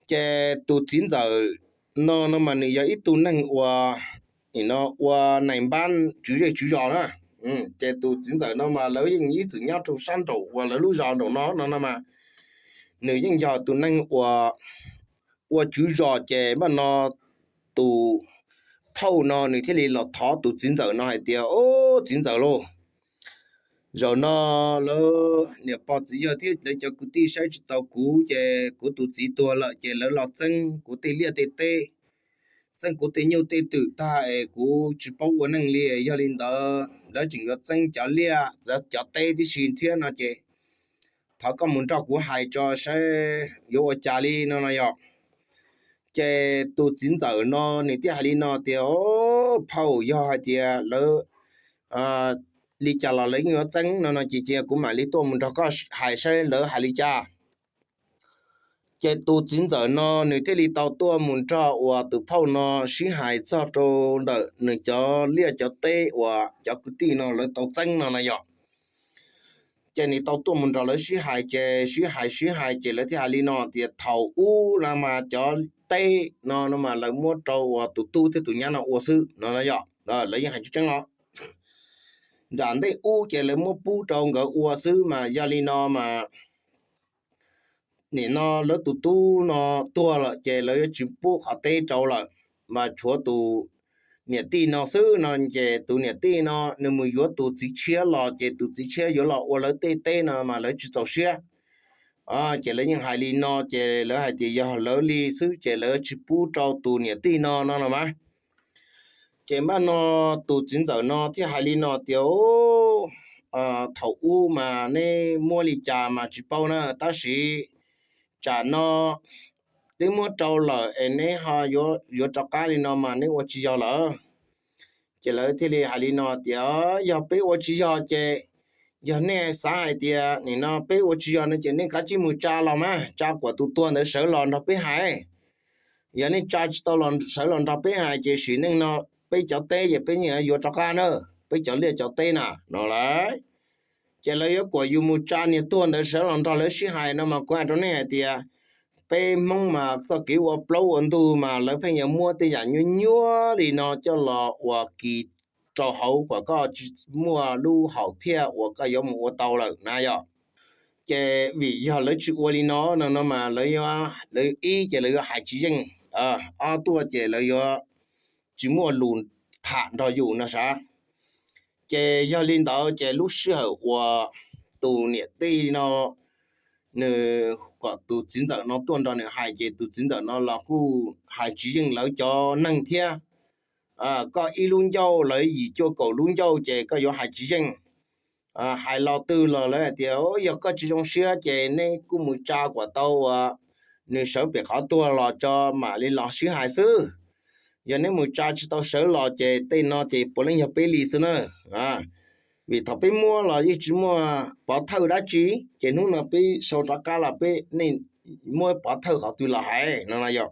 Ces tus txiv ntxawm no no mas nws yog ib tug neeg ua, no ua neeg npab tswv zej tswv zos na. Ces tus txiv ntxawm no mas lawv yeej ib txwm nyob rau sab nraum uas lawv lub zos nraum no no no mas nws yeej yog tus neeg uas ua tswv zos. Ces npaj no tus phauj no nws thiaj li los thov tus txiv ntxawm no hais tias, Au, txiv ntxawm lauj, zaum no lawv niam pog txiv yawg thiab lawv cov kwv tij saib tsis taus kuv, ces kuv tus txiv tuag lawm ces lawv los txeeb kuv tej liaj tej teb, txeeb kuv tej nyuj tej twm tag es kuv tsis paub ua neej li. Yog li ntawd lawv tseem yuav txeeb cov liaj cov teb tib si thiab no ces thov koj mus nrog kuv hais tso saib yuav ua cas li no no yog. Ces tus txiv ntxawm no nws thiaj hais li no tias, Au, phauj, yog hais tias lawv li cas los lawv yeej yuav txeeb no no ces cia kuv mam li tuaj mus nrog koj hais saib lawv hais li cas. Ces tus txiv ntxawm no nws thiaj li tau tuaj mus nrog uas tus phauj no sib hais txog rau ntawm nws cov liaj cov teb uas cov kwv tij no lawv tau txeeb no no yog. Ces nws tau tuaj mus nrog lawv sib hais, ces sib hais sib hais ces lawv thiaj hais li no tias thaum ub no mas cov teb no no mas lawv muab rau uas tus tub thiab tus nyab no ua xwb no no yog. Lawv yeej hais tseeb tseeb los, nram ntej ub ces lawv muab pub rau nkawd ua xwb mas yog li no mas nim no lawv tus tub no tuag lawm ces lawv yuav tsis pub qhov teb rau lawm, mas tshuav tus niam tij no xwb no. Ces tus niam tij no nws mus yuav tus txiv tshiab los ces tus txiv tshiab yuav los ua lawv tej teb no mas lawv tsis txaus siab. Ces lawv yeej hais li no ces lawv hais tias yog lawv li xwb ces lawv tsis pub rau tus niam tij no no no mas. Ces npaj no tus txiv ntxawm no thiaj hais li no tias, Thaum ub mas neb muab li cas mas tsis paub na, tab sis tsam no twb muab rau lawm es neb ho yuav rov qab li no mas neb ua tsis yog lawm. Ces lawv thiaj li hais li no tias, Yog peb ua tsis yog ces yog nej xav hais tias nim no peb ua tsis yog no ces nej kav tsij mus tsa los mas, tsa kuam tus tuag ntawd sawv los nrog peb hais. Yog nej tsa tsis tau los sawv los nrog peb hais ces sim neej no peb cov teb ces peb yeej yuav rov qab na, peb cov liaj cov teb na no lawm. Ces lawv yuav kuam yus mus tsa niag tuag ntawd sawv los nrog lawv sib hais no mas kuv hais rau nej hais tias peb Hmoob mas txoj kev ua plaub ua ntug mas lawv pheej yuav muab tej yam nyuaj nyuaj li no coj los ua kis rau hauv kom koj tsis muaj lub hom phiaj uas koj yuav mus ua tau lawm na yog. Ces vim yog lawv tsis ua li no no no mas lawv, lawv ib ces lawv yuav hais tsis yeej, ob tuaj ces lawv yuav tsis muaj lus tham nrog yus no sav. Ces yog li ntawd ces lub sij hawm uas tus niam tij no nws kom tus txiv ntxawm no tuaj nrog nws hais ces tus txiv ntxawm no los kuj hais tsis yeej lawv cov neeg thiab. Koj ib lub ncauj lawv yim cuaj kaum lub ncauj ces koj yuav hais tsis yeej. Hais los twg los lawv hais tias yog koj tsis zoo siab ces neb kuj mus tsa kom tau uas nws sawv pem qhov tuag los tso mam li los sib hais xwb. Yog neb mus tsa tsis tau sawv los ces tej no ces puav leej yog peb li xwb na. Vim thaum peb muab los yeej tsis muaj pov thawj dab tsi, ces hnub no peb sau rov qab los peb, nej muab pov thawj qhov twg los hais no no yog.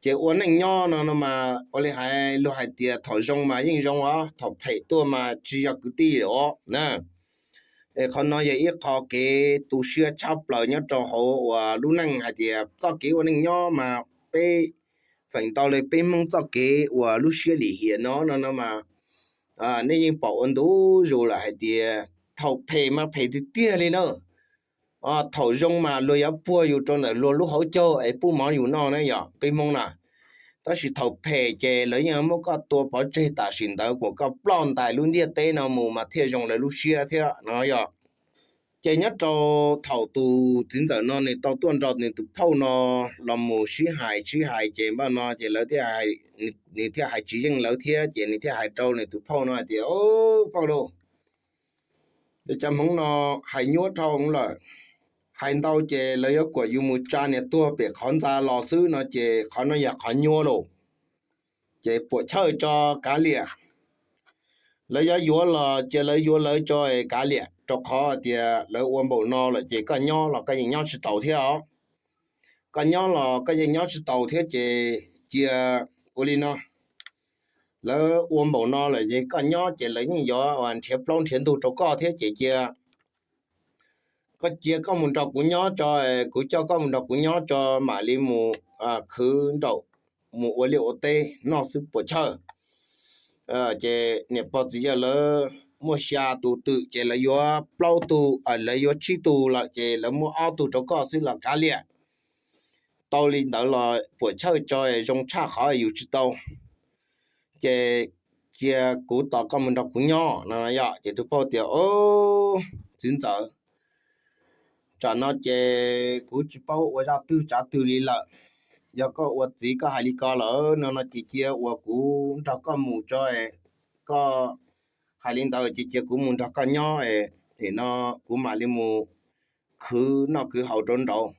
Ces ua neej nyob no no mas ua li hais luag hais tias thaum zoo mas yeej zoo os, thaum phem tuaj mas tsis yog kwv tij os na. Es qhov no yog ib qho kev tu siab tshaj plaws nyob rau hauv uas lub neej hais tias txoj kev ua neej nyob mas peb feem ntau li peb Hmoob txoj kev uas lub siab lim hiam no no no mas nej yeej pom ua ntu zus lawm hais tias thaum phem mas phem tiag tiag li na. Thaum zoo mas luag yuav puag yus rau ntawm luag lub hauv caug es pub mov yus noj na yog peb Hmoob na. Tab sis thaum phem ces lawv yeej muab koj tua pov tseg tam sim ntawd kom koj ploj ntais lub ntiaj teb no mus mas thiaj zoo lawv lub siab thiab no yog. Ces nyob rau thaum tus txiv ntxawm no nws tau tuaj nrog nws tus phauj no los mus sib hais sib hais ces npaj no ces lawv thiaj, nws thiaj hais tsis yeej lawv thiab ces nws thiaj hais rau nws tus phauj no hais tias, Phauj lauj, cov Hmoob no hais nyuaj dhau lawm. Hais ntau ces lawv yuav kom yus mus tsa niag tuag pem qhov ntxa los xwb no ces qhov no yog qhov nyuaj lauj. Ces puam chawj tso kav liam. Lawv yuav yuav los ces lawv yuav lawv tso kav liam rau qhov tias lawv ua npaum no lawm ces koj nyob los koj yeej nyob tsis taus thiab os. Koj nyob los koj yeej nyob tsis taus thiab ces cia ua li no. Lawv ua npaum no lawm ces koj nyob ces lawv yeej yuav nrhiav plaub nrhiav ntug rau koj thiab ces cia koj cia koj mus nrog kuv nyob tso, kuv coj koj mus nrog kuv nyob tso, mam li mus khwv nraum, mus ua liaj ua teb noj xwb puas chawj? Ces niam pog txiv yawg lawv muaj xya tus twm ces lawv yuav plaub tug, lawv yuav tsib tug lawm ces lawv muab ob tug rau koj xwb los kav liam. Tau li ntawd los puas chawj tso, zoo tshaj qhov yus tsis tau. Ces cia kuv tos koj mus nrog kuv nyob no yom. Ces tus phauj tias, Au, txiv ntxawm, tsam no ces kuv tsis paub ua zaj twg tsav twg li lawm. Yog koj ua txiv koj hais li ko lawm no no ces cia uas kuv nrog koj mus tso, koj hais li ntawd ces cia kuv mus nrog koj nyob, no kuv mam li mus khwv noj khwv haus rau nraud.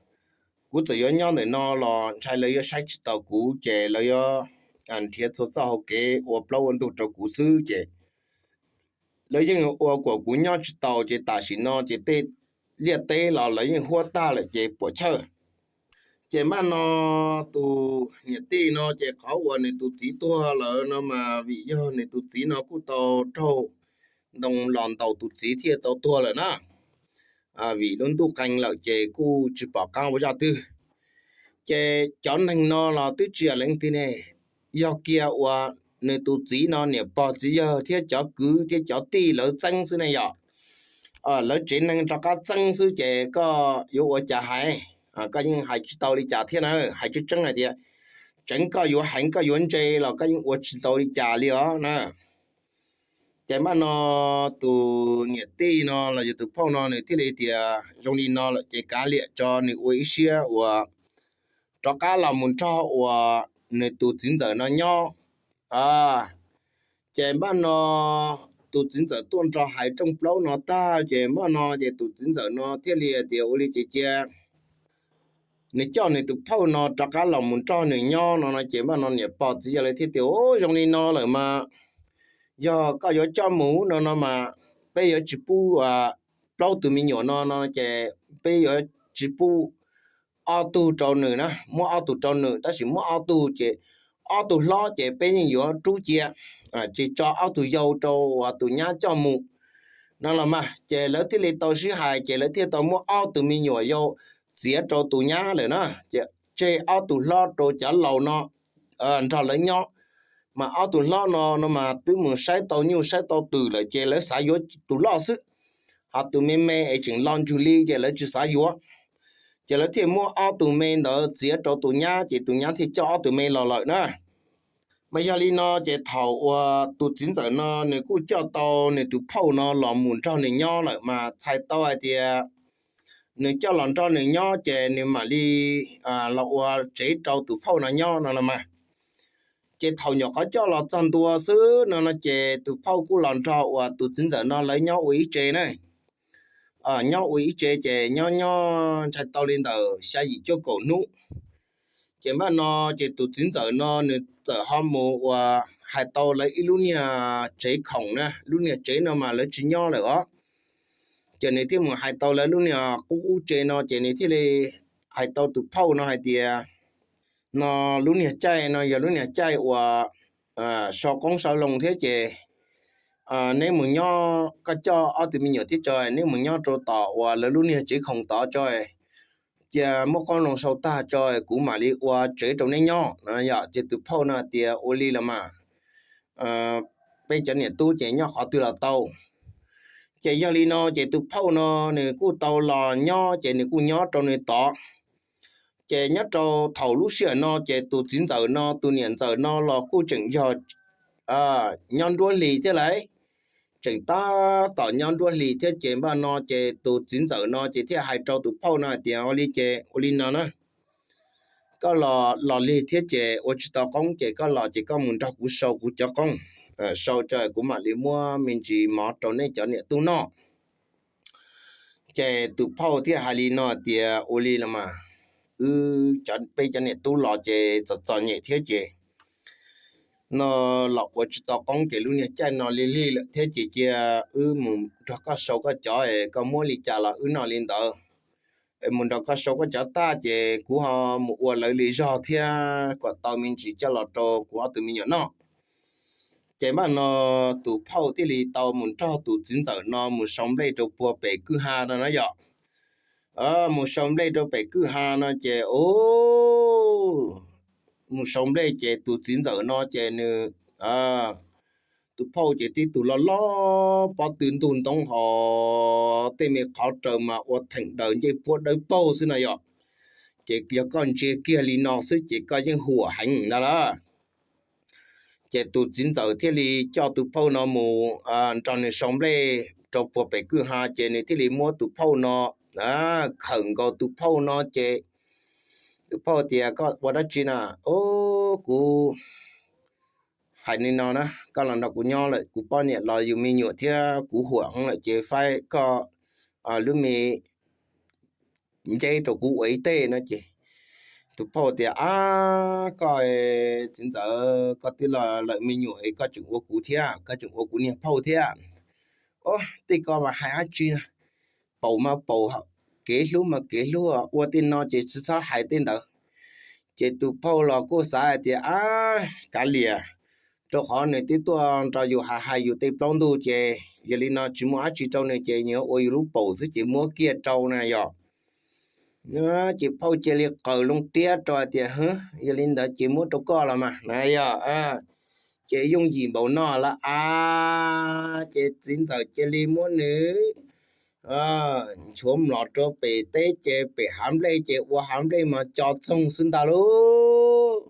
Kuv txawm yuav nyob ntawm no los ntshai lawv yuav saib tsis taus kuv ces lawv yuav nrhiav txhua txoj hauv kev ua plaub ua ntug rau kuv xwb ces lawv yeej ua kom kuv nyob tsis taus ces tam sim no ces tej liaj teb los lawv yeej huab tag lawm ces puas chawj. Ces npaj no tus niam tij no ces qhov uas nws tus txiv tuag lawm no mas vim yog nws tus txiv no kuj tau raug ntoo los ntaus tus txiv thiaj tau tuag lawm na. Vim lub ntuj qee lawm ces kuj tsis pom qab ua zaj twg. Ces cov neeg no los twb tsis yog leej twg ne, yog kiag uas nws tus txiv no niam pog txiv yawg thiab cov kwv thiab cov tij lawv txeeb xwb ne yom. Lawv tsev neeg rov qab txeeb xwb ces koj yuav ua cas hais? Koj yeej hais tsis tau li cas thiab na, hais tseeb tseeb hais tias tseev koj yuav heev koj yuav ntse los koj yeej ua tsis tau li cas li os na. Ces npaj no tus niam tij no los yog tus phauj no nws thiaj li tias zoo li no lawm ces kav liam tso nws ua ib siab uas rov qab los mus nrog uas nws tus txiv ntxawm no nyob. Ces npaj no tus txiv ntxawm tuaj nrog hais rooj plaub no tag ces npaj no ces tus txiv ntxawm no thiaj li tias ua li ces cia nws coj nws tus phauj no rov qab los mus nrog nws nyob no no ces npaj no niam pog txiv yawg lawv thiaj tias, Au, zoo li no lawm mas yog koj yuav coj mus no no mas peb yuav tsis pub plaub tus me nyuam no no ces peb yuav tsis pub ob tug rau nws na, muab ob tug rau nws tab sis muab ob tug ces ob tug hlob ces peb yeej yuav rub cia, ces tso ob tug yau rau uas tus nyab coj mus no los mas. Ces lawv thiaj li tau sib hais ces lawv thiaj tau muab ob tug me nyuam yau txiav rau tus nyab lawm na, ces tseg ob tug hlob rau cov laus no nrog lawv nyob. Mas ob tug hlob no no mas twb mus saib tau nyuj saib tau twm lawm ces lawv xav yuav tus loj xwb, ho tus me me es tseem lo ntswg li ces lawv tsis xav yuav. Ces lawv thiaj muab ob tug me ntawd txiav rau tus nyab ces tus nyab thiaj coj ob tug me los lawm na. Mas yog li no ces thaum uas tus txiv ntxawm no nws kuj coj tau nws tus phauj no los mus nrog nws nyob lawm mas txhais tau hais tias nws coj los nrog nws nyob ces nws mam li los ua tsev rau tus phauj no nyob no los mas. Ces thaum nyuam qhuav coj los txog ntua xwb no no ces tus phauj kuj los nrog uas tus txiv ntxawm no lawv nyob ua ib tse na. Nyob ua ib tse ces nyob nyob ntshai tau li ntawm xya yim cuaj kaum hnub. Ces npaj no ces tus txiv ntxawm no nws txawm ho mus uas hais tau lawv ib lub niag tsev khoom na, lub niag tsev no mas lawv tsis nyob lawm os. Ces nws thiaj mus hais tau lawv lub niag qub ub tse no ces nws thiaj li hais tau tus phauj no hais tias, no lub niag caij no yog lub niag caij uas sau qoob sau loo thiab ces neb mus nyob, koj coj ob tug me nyuam thiab tso, neb mus nyob rau tom uas lawv lub niag tsev khoom tod tso, cia muab qoob loo sau tag tso kuv mam li ua tsev rau neb nyob no yom. Ces tus phauj no hais tias ua li los mas, peb cov niam tub ces nyob qhov twg los tau. Ces yog li no ces tus phauj no nws kuj tau los nyob ces nws kuj nyob rau nws tod. Ces nyob rau thaum lub sij hawm no ces tus txiv ntxawm no tus niam ntxawm no los kuj tseem yog nyob nruab hlis thiab lauj, tseem tab tom nyob nruab hlis thiab ces npaj no ces tus txiv ntxawm no ces thiaj hais rau tus phauj no hais tias ua li ces ua li no na, koj los los lig thiab ces ua tsis tau qoob ces koj los ces koj mus nrog kuv sau kuv cov qoob, sau tso kuv mam li muab me ntsis mov rau nej cov niam tub noj. Ces tus phauj thiaj hais li no tias ua li los mas, wb cov, peb cov niam tub los ces txom txom nyem thiab ces no los ua tsis tau qoob ces lub niag caij no lig lig lawm thiab ces cia wb mus nrog koj sau koj cov es koj muab li cas los wb noj li ntawd. Mus nrog koj sau koj cov tag ces kuv ho mus ua lawv li zog thiab kom tau me ntsis coj los rau kuv ob tug me nyuam noj. Ces npaj no tus phauj thiaj li tau mus nrog tus txiv ntxawm no mus sau nplej rau puag pem kwj ha no na yom. mus sau nplej rau pem kwj ha no ces, mus sau nplej ces tus txiv ntxawm no ces nws, tus phauj ces tib tug loj loj pob tw ntug ntoo hos tej me qhov raws mas ua theem daws ncej puab dawb paug xwb no yom. Ces yog koj ntsia kiag li no xwb ces koj yeej huam heev ntag lauj. Ces tus txiv ntxawm thiaj li coj tus phauj no mus nrog nws sau nplej rau puag pem kwj ha ces nws thiaj li muab tus phauj no khawm nkaus tus phauj no ces tus phauj tias, Koj ua dab tsi na? Ub, kuv hais li no na, koj los nrog kuv nyob lawm, kuv poj niam los yus me nyuam thiab kuv huam heev lawm ces faib koj lub me nceb rau kuv ua ib teg no ces tus phauj tias, Ab, koj txiv ntxawm, koj twb los lawm me nyuam es koj tseem ua kuv thiab, koj tseem ua kuv niag phauj thiab. Ub, tej ko mas hais dab tsi na, paus mas paus, kev hlub mas kev hlub, ua tej no ces tsis txhob hais tej ntawd. Ces tus phauj los kuj xav hais tias, Ab, kav liam, rau qhov nws twb tuaj nrog yus hais hais yus tej plaub ntug ces yog li no tsis muaj dab tsi rau nws ces nws ua yus lub paus xwb ces muab kiag rau na yom. Ces phauj cia li qaws loo tiab rau hais tias, Hwb, yog li ntawd ces muab rau koj los mas na yom. Ces yooj yim npaum no lawm a, ces txiv ntxawm cia li muab nws nchuav mlom rau pem teb ces pem hav nplej ces ua hav nplej mas co txoog xwb ntag lauj.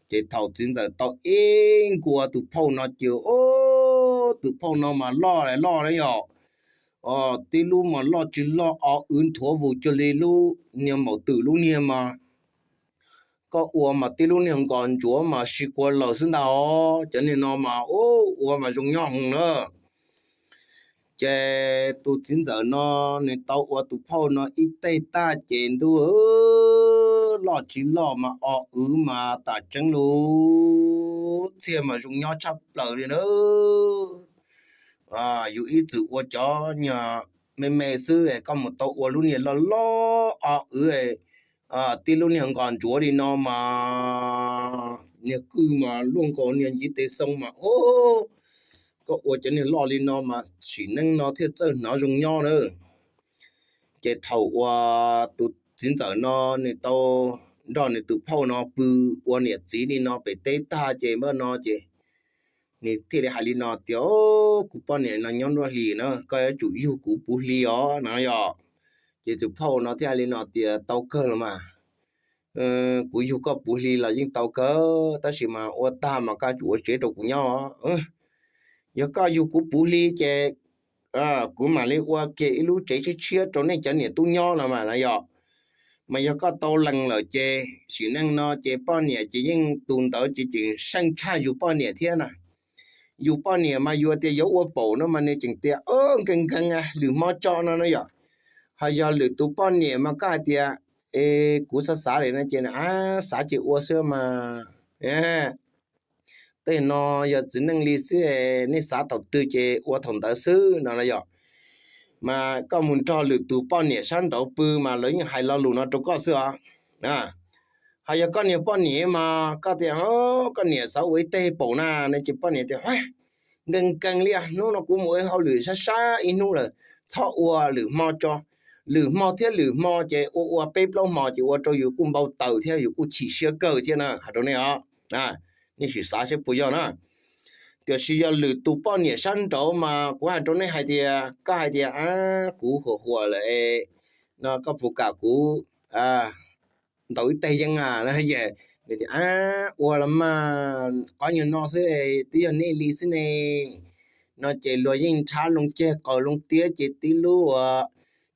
Ces thaum txiv ntxawm tau ib nkaus tus phauj no ces, ub, tus phauj no mas loj loj na yom. Tib lub mas loj tsis loj, o wv nthuav vus cuag li lub niag maum twm lub niag mas koj ua mas tib lub niag nkos ntsuav mas sib kua lawm xwb ntag os. Cov niag no mas ub, ua mas zoo nyob heev na. Ces tus txiv ntxawm no nws tau ua tus phauj no ib teg tag ces ntuj, loj tsis loj mas o wv mas tam tseeb lub txiag mas zoo nyob tshaj plaws li na. Yus ib txwm ua cov nyuag me me xwb es koj mus tau ua lub niag loj loj o wv, tib lub niag nkos ntsuav li no mas niag kwj mas luaj nkaus niag ntiv tes xoo mas, o, koj ua cov niag loj li no mas sim neej no thiaj txawj hnov zoo nyob na. Ces thaum uas tus txiv ntxawm no nws tau nrog nws tus phauj no pw ua niam txiv li no pem teb tag ces npaj no ces nws thiaj li hais li no tias, Kuv poj niam no nyob nruab hlis na, koj yuav tsum yug kuv puv hli os no yom. Ces tus phauj no thiaj hais li no tias, Tau kawg los mas, kuv yug koj puv hli los yeej tau kawg, tab sis mas ua tag mas koj tsum ua tsev rau kuv nyob. Yog koj yug kuv puv hli ces kuv mam li ua kiag ib lub tsev tshiab tshiab rau nej cov niam tub nyob no mas na yom. Mas yog koj tau lees lawm ces sim neej no ces poj niam ces yeej tus ntawd ces tseem seej tshaj yus poj niam thiab na. Yus poj niam mas yuav tias yuav ua paum no mas nws tseem tias, Nkees nkees, lwm hmo tso no no yom. Ho yog lwm tus poj niam mas koj hais tias, Es kuv xav xav li no ces, Xav ces ua xwb mas, tej no yog txiv neej li xwb, nej xav thaum twg ces ua thaum ntawd xwb no los yom. Mas koj mus nrog lwm tus poj niam sab nraud pw mas lawv yeej hais lo lus no rau koj xwb os. Ho yog koj niag poj niam mas koj tias, Koj niam xav ua ib teg paum na, no ces poj niam tias, Nkees nkees li, hnub no kuv mus ua hauj lwm sab sab ib hnub lawm, txhob ua, lwm hmo tso. Lwm hmo thiab lwm hmo ces ua ua peb plaub hmo ces ua rau yus kuj npau taws thiab yus kuj chim siab kawg thiab na, hais rau nej os. Nej sim xav saib puas yog na. Tiam sis yog lwm tus poj niam sab nraud mas kuv hais rau nej hais tias, koj hais tias, Kuv huam huam lawm no, koj puas kam kuv ntaus ib teg yeeb a? Nws tias, Ua los mas, qhov nyuag no xwb, twb yog nej li xwb ne. No ces luag yeej nrhab loo ceg qaws loo tiab ces tib lub ua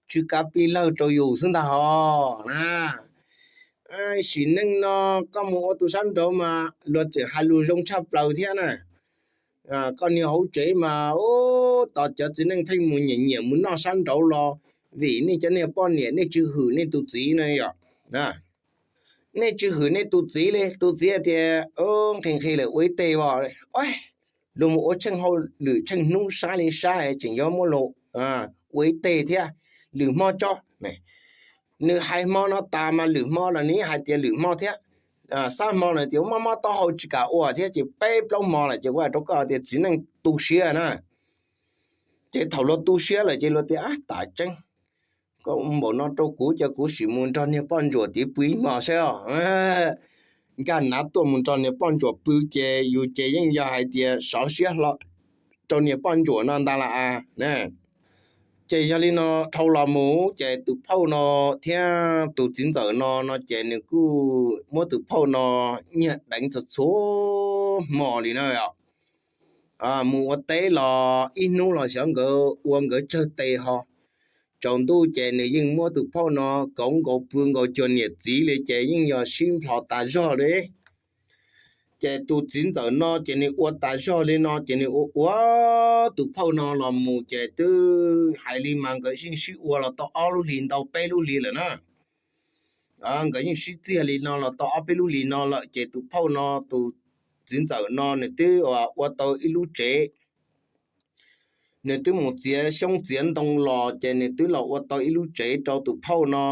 tsw kab pij lawg rau yus xwb ntag hos na. Sim neej no koj mus ua tus sab nraud mas luag tseem hais lus zoo tshaj plaws thiab na. Koj niag hauv tsev mas tos cov txiv neej pheej mus nyiam nyiam mus noj sab nraud los, vim nej cov niag poj niam nej tsis hwm nej tus txiv no yom. Nej tsis hwm nej tus txiv li, tus txiv hais tias, Nqhis nqhis lawm ua ib teg os. Luag mus ua tsheej hauj lwm tsheej hnub sab li sab tseem yuav muab luag ua ib teg thiab, lwm hmo tso. Nws hais hmo no tas mas lwm hmo los nws yeej hais tias lwm hmo thiab. Xab hmo los tias mob mob taub hau tsis kam ua thiab ces peb plaub hmo lawm ces kuv hais rau koj tias txiv neej tu siab na. Ces thaum luag tu siab lawm ces luag tias, Ab, tam tseeb, koj ua npaum no rau kuv ces kuv sim mus nrog niag poj ntsuam tiv pw ib hmos saib os. Nkag nav tuaj mus nrog niag poj ntsuam pw ces yus ces yeej yog hais tias sov siab hlo rau niag poj ntsuam no ntag las as. Ces yog li no dhau los mus ces tus phauj no thiab tus txiv ntxawm no no ces nws kuj muab tus phauj no nyiag deev txhua txhua hmo li na. Mus ua teb los ib hnub los xyov nkawd ua nkawd tsawg tes ho. Tsaus ntuj ces nws yeej muab tus phauj no kauv nkaus pw nkaus cuag niam txiv li ces yeej yog sib nplhos tas zog li. Ces tus txiv ntxawm no ces nws ua tas zog li no ces nws ua ua tus phauj no los mus ces twb hais li mas nkawd yeej sib ua los tau ob lub hlis ntau peb lub hlis lawm na. Nkawd yeej sib txiag li no los tau ob peb lub hlis no lawm ces tus phauj no, tus txiv ntxawm no nws twb ua tau ib lub tsev. Nws twb mus txiav xyoob txiav ntoo los ces nws twb los ua tau ib lub tsev rau tus phauj no,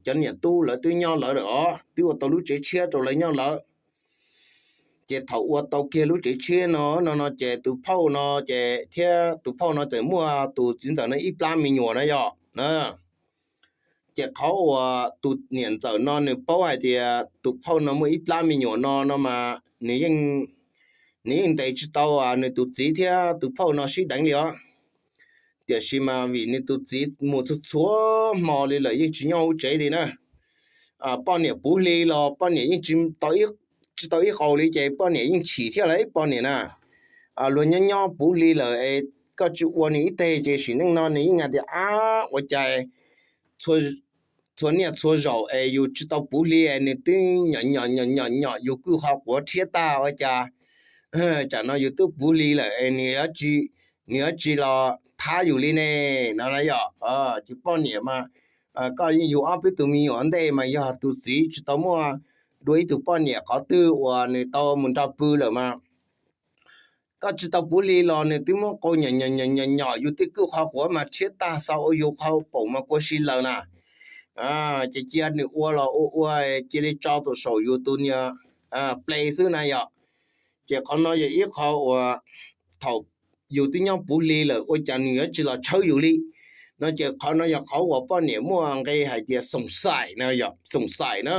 cov niam tub lawv twb nyob lawv lawm os, twb ua tau lub tsev tshiab rau lawv nyob lawm. Ces thaum ua tau kiag lub tsev tshiab no no no ces tus phauj no ces thiab tus phauj no txawm muaj tus txiv ntxawm no ib plab me nyuam na yom. Ces qhov uas tus niam ntxawm no nws paub hais tias tus phauj no muaj ib plab me nyuam no no mas nws yeej ntes tsis tau nws tus txiv thiab tus phauj no sib deev li os. Tiam sis mas vim nws tus txiv mus txhua txhua hmo li lawm yeej tsis nyob hauv tsev li na. Poj niam puv hli los poj niam yeej tsis tau ib qau li ces poj niam yeej chim thiab lawm poj niam na. Luag nyob nyob puv hli lawm es koj tsis ua nws ib teg ces sim neej no nws yeej hais tias ab ua cas txhua niaj txhua zaus es yus tsis tau puv hli es nws twb nyom nyom nyom nyom yus kwj qhov quav rhiab tag ua cas tsam no yus twb puv hli lawm es nws yuav tsis los thab yus li ne no na yom. Ces poj niam mas koj yeej yug ob peb tug me nyuam ntej mas yog tus txiv tsis tau muaj dua ib tug poj niam qhov twg uas nws tau mus nrog pw lawm mas koj tsis tau puv hli los nws twb muab qau nyom nyom nyom nyom yus tej kwj qhov quav mas rhiab tag xaus ua yus qhov paum mas kua si lawm na. Ces cia nws ua los ua ua cia li tso tuam saum yus tus niag ple xwb na yom. Ces qhov no yog ib qho uas thaum yus twb nyob puv hli lawm ua cas nws yuav tsis los tshawb yus li no ces qhov no yog qhov uas poj niam muaj nqe hais tias xoom xaim na yom, xoom xaim na.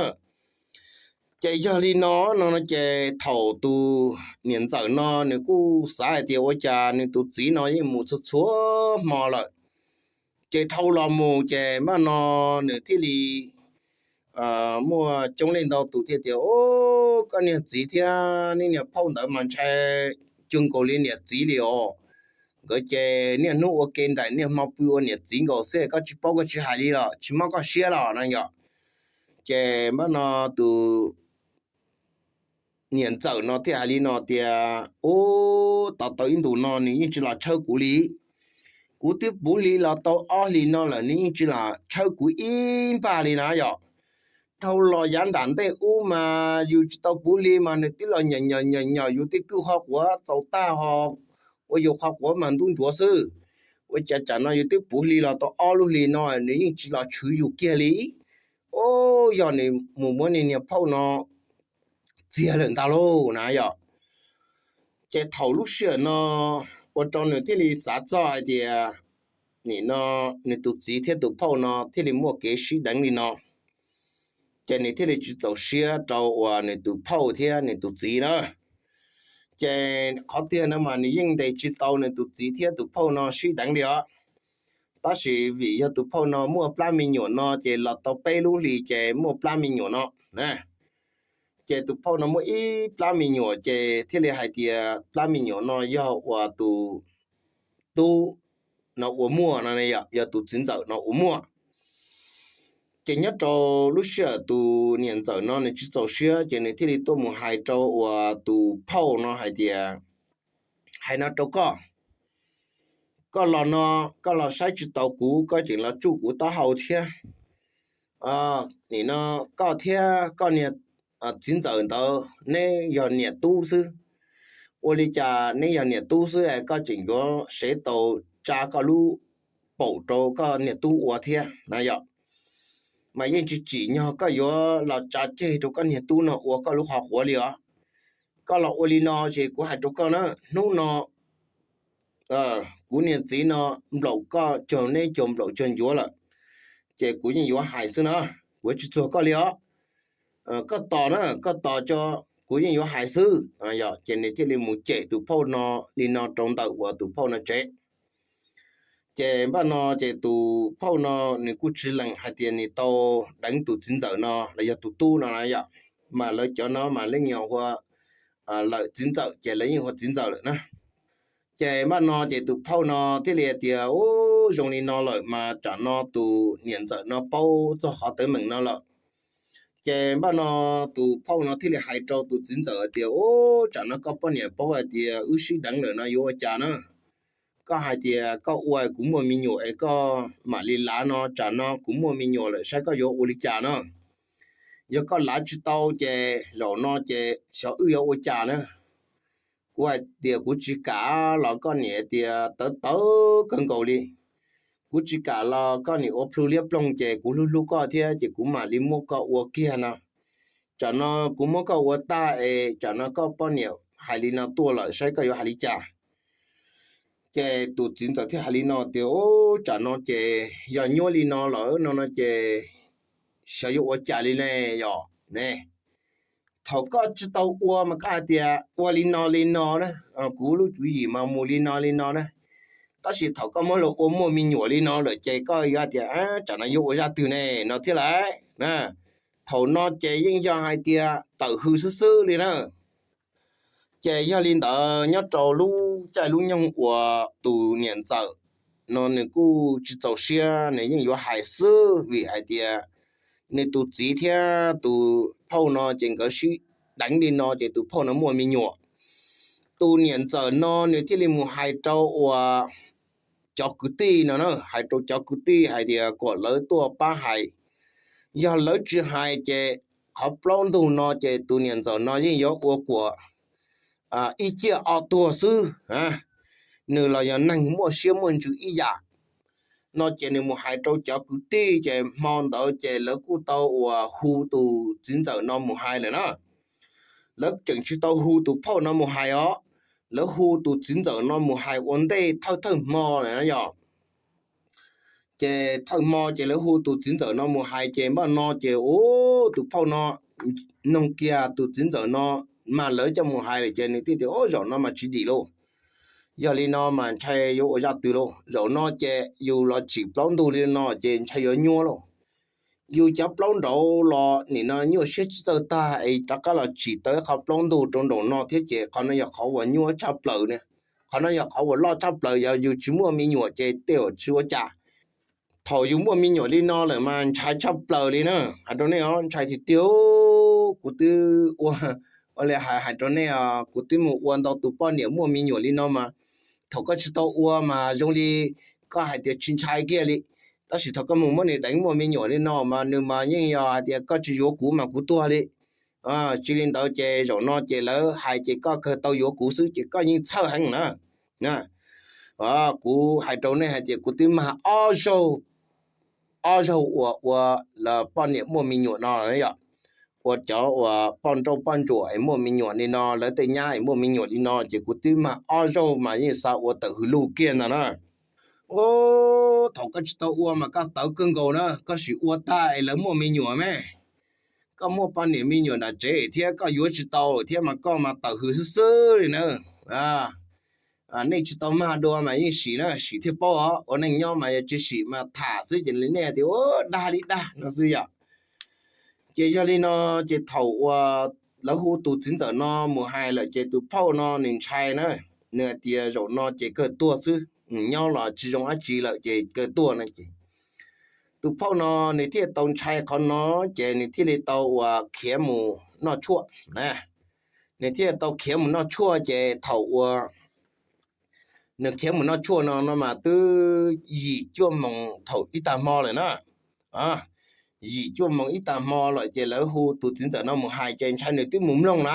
Ces yog li no no ces thaum tus niam ntxawm no nws kuj xav hais tias ua cas nws tus txiv no yeej mus txhua txhua hmo lawm. Ces dhau los mus ces npaj no nws thiaj li muaj coob leej ntau tus thiaj tias, o, koj niag txiv thiab nej niag phauj ntawd mas ntshai cuag nkaus li niam txiv li os. Nkawd ces niaj hnub ua ke nraim niaj hmo pw ua niam txiv nkaus xwb, koj tsis paub koj tsis hais li los tsis mob koj siab los no yom. Ces npaj no tus niam ntxawm no thiaj hais li no tias, ub, tos tau ib ntus no nws yeej tsis los tshawb kuv li. Kuv twb puv hli los tau ob hlis no lawm nws yeej tsis los tshawb kuv ib npaj li na yom. Dhau los yav nram ntej ub mas yus tsis tau puv hli mas nws twb los nyom nyom nyom nyom yus tej kwj qhov quav txaus tag ho ua yus qhov quav mas ntub ntsuav xwb. Ua cas tsam no yus twb puv hli los tau ob lub hlis no nws yeej tsis los tshwv yus kiag li. Ub, yog nws mus muab nws niag phauj no txiag lawm ntag lauj na yom. Ces thaum lub sij hawm no ua rau nws thiaj li xav txog hais tias nim no nws tus txiv thiab tus phauj no thiaj li muaj kev sib deev li no. Ces nws thiaj li tsis txaus siab rau uas nws tus phauj thiab nws tus txiv na. Ces qhov tiag no mas nws yeej ntes tsis tau nws tus txiv thiab tus phauj no sib deev li os. Tab sis vim yog tus phauj no muaj plab me nyuam no ces los tau peb lub hlis ces muaj plab me nyuam no. Ces tus phauj no muaj ib plab me nyuam ces thiaj li hais tias plab me nyuam no yog uas tus tub no ua muaj no, yog tus txiv ntxawm no ua muaj. Ces nyob rau lub sij hawm tus niam ntxawm no nws tsis txaus siab ces nws thiaj li tuaj mus hais rau uas tus phauj no hais tias, hais no rau koj, koj los no, koj los saib tsis taus kuv koj tseem los tsuj kuv taub hau thiab. Nim no koj thiab koj niag txiv ntxawm ntawd neb yog niam tub xwb. Ua li cas neb yog niam tub xwb es koj tseem yuav sev taus tsa koj lub paum rau koj niag tub ua thiab na yom? Mas yeej tsis tsim nyog koj yuav los tsa ceg rau koj niag tub no ua koj lub qhov quav li os. Koj los ua li no ces kuv hais rau koj na, hnub no kuv niag txiv no nplaum koj cuag neb cuag nplaum cuag ncuav lawm. ces kuv yeej yuav hais xwb na, kuv tsis txuag koj li os. Koj tos na, koj tos tso, kuv yeej yuav hais xwb. Ces nws thiaj li mus cem tus phauj no li no rau ntawm uas tus phauj no tsev. Ces npaj no ces tus phauj no nws kuj tsis lees hais tias nws tau deev tus txiv ntxawm no los yog tus tub no na yom, mas lawv cov no mas leej yog ua lawm txiv ntxawm ces lawv yeej ua txiv ntxawm lawm na. Ces npaj no ces tus phauj no thiaj li hais tias, Ub, zoo li no lawm mas tsam no tus niam ntxawm no paub txog qhov teeb meem no lawm. Ces npaj no tus phauj no thiaj li hais rau tus txiv ntxawm hais tias, Ub, tsam no koj poj niam paub hais tias wb sib deev lawm no yuav ua cas na? Koj hais tias koj ua kuv muaj me nyuam es koj mam li lav no, tsam no kuv muaj me nyuam lawm saib koj yuav ua li cas na? Yog koj lav tsis tau ces zaum no ces xyov wb yuav ua cas na. Kuv hais tias kuv tsis kam los koj niam tias tawv tawv kawg nkaus li. Kuv tsis kam los koj niam ua plhu liab ploog ces kuv hlub hlub koj thiab ces kuv mam li muab koj ua kiag no. Tsam no kuv muab koj ua tag es tsam no koj poj niam hais li no tuaj lawm saib koj yuav hais li cas. Ces tus txiv ntxawm thiaj hais li no tias, Ub, tsam no ces yog nyuaj li no lawm no no ces xyov yuav ua cas li ne yom ne. Thaum koj tsis tau ua mas koj hais tias ua li no li no na, kuv lub tswv yim mas mus li no li no na. Tab sis thaum koj muab los ua muaj me nyuam li no lawm ces koj yuav hais tias tsam no yuav ua zaj twg ne no thiab lauj. Thaum no ces yeej yog hais tias tawm hws xwb xwb li na. Ces yog li ntawd nyob rau lub caij lub nyoog uas tus niam ntxawm no nws kuj tsis txaus siab, nws yeej yuav hais xwb vim hais tias nws tus txiv thiab tus phauj no ces nkawd sib deev li no ces tus phauj no muaj me nyuam. Tus niam ntxawm no nws thiaj li mus hais rau uas cov kwv tij no na, hais rau cov kwv tij hais tias kom lawv tuaj pab hais. Yog lawv tsis hais ces qhov plaub ntug no ces tus niam ntxawm no yeej yuav ua kuam ib ciaj ob tuag xwb. Nws los yog neeg muaj siab muaj ntsws ib yam no ces nws mus hais rau cov kwv tij ces hmo ntawd ces lawv kuj tau uas hu tus txiv ntxawm no mus hais lawm na. Lawv tseem tsis tau hu tus phauj no mus hais os, lawv hu tus txiv ntxawm no mus hais ua ntej thawj thawj hmo lawm na yom. Ces thawj hmo ces lawv hu tus txiv ntxawm no mus hais ces npaj no ces ub tus phauj no noog kiag tus txiv ntxawm no mas lawv coj mus hais lawm ces nws thiaj tias, Ub, zaum no mas tsis dim lauj. Yog li no mas ntshai yuav ua zaj twg lauj. Zaum no ces yus los tsim plaub ntug li no ces ntshai yuav nyuaj lauj. Yus cov plaub nraud los nim no nyuaj siab tsis txawj tag es rov qab los tsim tau qhov plaub ntug rau nraum no thiab ces qhov no yog qhov uas nyuaj tshaj plaws ne. Qhov no yog qhov uas loj tshaj plaws, yog yus tsis muaj me nyuam ces tej zaum tsis ua cas. Thaum yus muaj me nyuam li no lawm mas ntshai tshaj plaws li na. Hais rau nej os, ntshai tiag tiag. Kuv twb ua, ua li hais hais rau nej os, kuv twb mus ua ntau tus poj niam muaj me nyuam li no mas thaum koj tsis tau ua mas zoo li koj hais tias tsis ntshai kiag li. Tab sis thaum koj mus muab nws deev muaj me nyuam li no mas nws mas yeej yog hais tias koj tsis yuav kuv mas kuv tuag li. Tsis li ntawd ces zaum no ces lawv hais ces koj kawg tau yuav kuv xwb ces koj yeej txhawj heev na. Kuv hais rau nej hais tias kuv twb mag ob zaug, ob zaug uas ua poj niam muaj me nyuam no yom, ua cov uas poj nrauj poj ntsuam es muaj me nyuam li no, lawv tej nyab es muaj me nyuam li no ces kuv twb mag ob zaug mas yeej xav ua tawm hws lug kiag ntag na. Thaum koj tsis tau ua mas koj tawv kawg nkaus na, koj sim ua tag es lawv muaj me nyuam me. Koj muaj poj niam me nyuam nram tsev thiab koj yuav tsis tau thiab mas koj mas tawm hws xwb xwb li na. Nej tsis tau mag dua mas yeej sim na, sim thiaj paub os. Ua neej nyob mas yog tsis sim mas tham xwb ces nej tias ua dag li dag no xwb yom. Ces yog li no ces thaum uas lawv hu tus txiv ntxawm no mus hais lawm ces tus phauj no nws ntshai na, nws hais tias zaum no ces kawg tuag xwb, nyob los tsis zoo dab tsi lawm ces kawg tuag no ces tus phauj no nws thiaj tau ntshai qhov no ces nws thiaj li tau uas khiav mus noj tshuaj na. Nws thiaj tau khiav mus noj tshuaj ces thaum uas nws khiav mus noj tshuaj no no mas twb yim cuaj moos thaum ib tag hmo lawm na. Yim cuaj moos ib tag hmo lawm ces lawv hu tus txiv ntxawm no mus hais ces ntshai nws twb mus mloog na.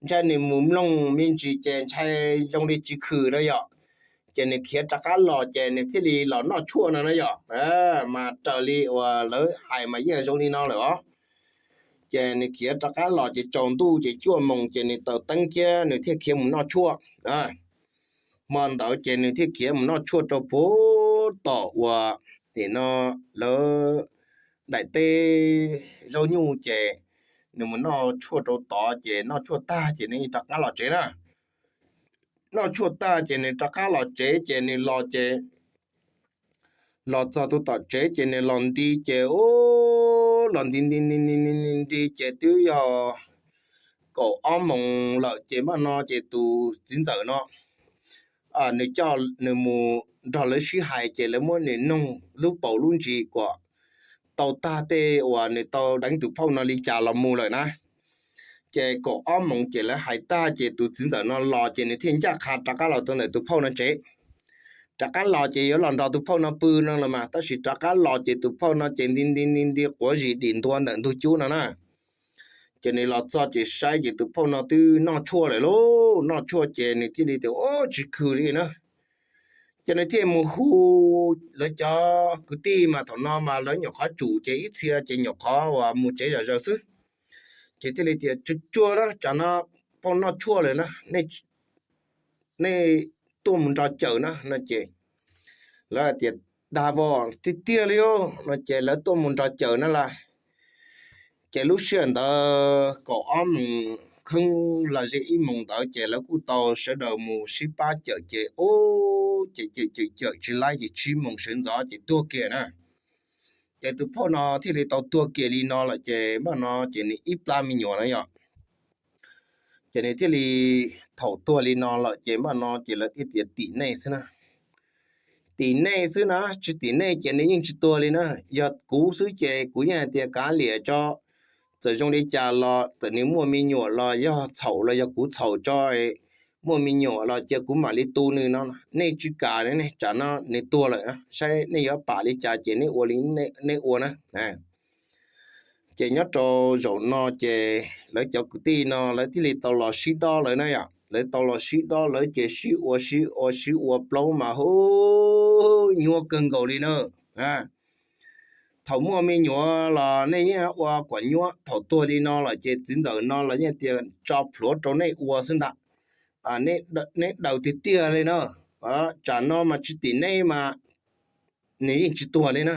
Ntshai nws mus mloog me ntsis ces ntshai zoo li tsis khwm na yom. Ces nws khiav rov qab los ces nws thiaj li los noj tshuaj no na yom. Mas raws li uas lawv hais mas yeej zoo li no lawm os. Ces nws khiav rov qab los ces tsaus ntuj ces cuaj moos ces nws taws teeb thiab nws thiaj khiav mus noj tshuaj. Hmo ntawd ces nws thiaj khiav mus noj tshuaj rau puag tom uas nim no lawv daim teb zaub nyuj ces nws mus noj tshuaj rau tod ces noj tshuaj tag ces nws rov qab los tsev na. Noj tshuaj tag ces nws rov qab los tsev ces nws los ces los txog tus tom tsev ces nws los nti ces ub, los nti nti nti nti nti nti ces twb yog kaum ob moos lawm ces npaj no ces tus txiv ntxawm no nws coj nws mus nrog lawv sib hais ces lawv muab nws noog lub paus lub ntsis kom tau tag tej uas nws tau deev tus phauj no li cas los mus lawm na. Ces kaum ob moos ces lawv hais tag ces tus txiv ntxawm no los ces nws thiaj ncaj qha rov qab los tau ntawm tus phauj no tsev. Rov qab los ces yuav los nrog tus phauj no pw no los mas, tab sis rov qab los ces tus phauj no ces nti nti nti nti quav zis dim ntua ntawm ntug cub no na. Ces nws los txog ces saib ces tus phauj no twb noj tshuaj lawm lauj, noj tshuaj ces nws thiaj li tias ub, tsis khw li na. Ces nws thiaj mus hu lawv cov kwv tij mas thaum no mas lawv nyuam qhuav tsum ces ib txhia ces nyuam qhuav uas mus tsev zom zaws xwb. Ces thiaj li tias tsuag tsuag na, tsam no phauj noj tshuaj lawm na, nej tuaj mus nrog cawm na no ces lawv tias dag vos tiag tiag li no ces lawv tuaj mus nrog cawm na las. Ces lub sij hawm ntawd kaum ob moos kheeb los ze ib moos ntawd ces lawv kuj tau sawv daws mus sib pab cawm ces ub, ces cawm cawm cawm tsis laib ces tsib moos sawv ntxov ces tuag kiag na. Ces tus phauj no thiaj li tau tuag kiag li no lawm ces npaj no ces nws ib plab me nyuam na yom. Ces nws thiaj li thaum tuag li no lawm ces npaj no ces lawv thiaj tias tim nej xwb na. Tim nej xwb na, tsis tim nej ces nws yeej tsis tuag li na. Yog kuv xwb ces kuv yeej hais tias kav liam tso, txawm zoo li cas los txawm nws muaj me nyuam los yog txhaum los yog kuv txhaum tso, muaj me nyuam los cia kuv mam li tu nws no. Nej tsis kam ne, tsam no nws tuag lawm, saib nej yuav pam li cas ces nej ua li nej ua na. Ces nyob rau zaum no ces lawv cov kwv tij no lawv thiaj li tau los sib dob lawv na yom. Lawv tau los sib dob lawv ces sib ua sib ua sib ua plaub mas hu nyuaj kawg nkaus li na. Thaum muaj me nyuam los nej yeej ua kom nyuaj, thaum tuag li no los ces txiv ntxawm no los yeej tias tso plhuav rau nej ua xwb ntag. Nej daws tiag tiag li na. Tsam no mas tsis tim nej mas nws yeej tsis tuag li na.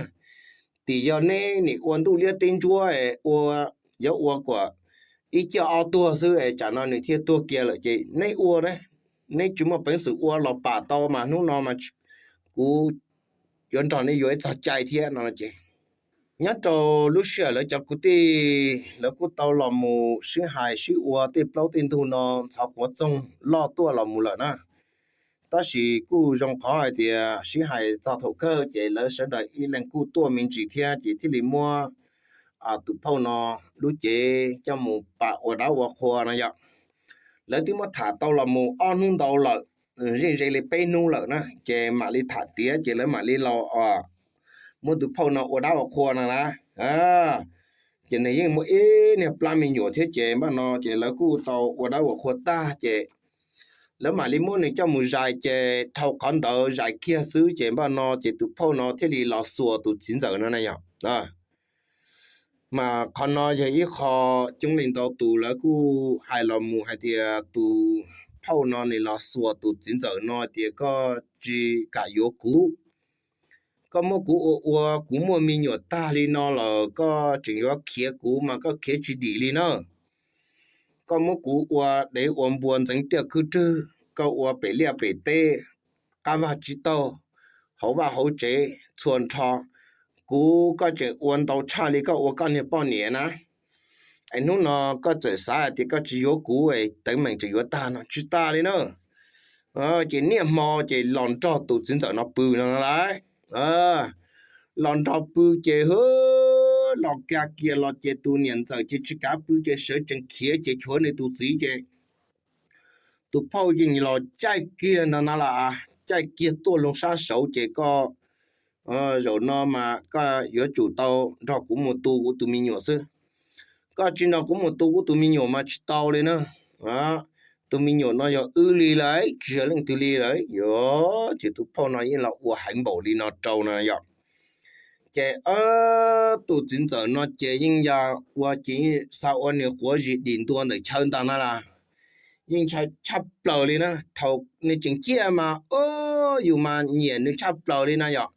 Tim yog neb nim ua ntuj liab teb ntsuab ua, yuav ua kom ib ciaj ob tuag xwb es tsam no nws thiaj tuag kiag lawm ces neb ua na, neb tsis muaj peev xwm ua los pam tau mas hnub no mas kuv yuav nrog nej yuav ib txog cai thiab no ces. Nyob rau lub sij hawm lawv cov kwv tij lawv kuj tau los mus sib hais sib ua tej plaub tej ntug no ntxhov quav txoog loj tuaj los mus lawm na. Tab sis kuj zoo qhov hais tias sib hais txog thaum kawg ces lawv sawv daws ib leeg kuj tuaj me ntsis thiab ces thiaj li muab tus phauj no lub cev coj mus pam ua dab ua qhua no yom. Lawv twb muab tham tau los mus ob hnub ntau lawm, zeej ze li peb hnub lawm na ces mam li tham tiav ces lawv mam li los muab tus phauj no ua dab ua qhua no na. Ces nws yeej muaj ib niag plab me nyuam thiab ces npaj no ces lawv kuj tau ua dab ua qhua tag ces lawv mam li muab nws coj mus zais ces dhau qhov ntawd zais kiag xwb ces npaj no ces tus phauj no thiaj li los xuas tus txiv ntxawm no na yom. Mas qhov no yog ib qho coob leej ntau tus lawv kuj hais los mus hais tias tus phauj no nws los xuas tus txiv ntxawm no tias koj tsis kam yuav kuv, koj muab kuv ua ua kuv muaj me nyuam tag li no lawm koj tseem yuav khiav kuv mas koj khiav tsis dim li na. Koj muab kuv ua dev ua npua ntxeev tiaj khwb rwg, koj ua pem liaj pem teb, qab vaj tsib taug, hauv vaj hauv tsev txhua nrho, kuv koj tseem ua ntau tshaj li koj ua koj niag poj niam na. Es hnub no koj txawm xav hais tias koj tsis yuav kuv es teeb meem tseem yuav tag no tsis tas li na. Ces niaj hmo ces los nrog tus txiv ntxawm no pw no lauj. Los nrog pw ces hwb, los kiag kiag los ces tus niam ntxawm ces tsis kav pw ces sawv tsees khiav ces tshuav nws tus txiv ces tus phauj yeej los caij kiag ntag na las, caij kiag tuaj loo sab saud ces koj zaum no mas koj yuav tsum tau nrog kuv mus tu kuv tus me nyuam xwb. Koj tsis nrog kuv mus tu kuv tus me nyuam mas tsis tau li na. Tus me nyuam no yog wb li lawm, tsis yog leej twg li lawm. Yog ces tus phauj no yeej los ua heev npaum li no rau no yom. Ces tus txiv ntxawm no ces yeej yog ua ces xav ua nws quav zis dim ntua ntawm chaw ntag na las. Yeej ntshai tshaj plaws li na, thaum nws tseem ciaj mas yus mas nyiam nws tshaj plaws li na yom.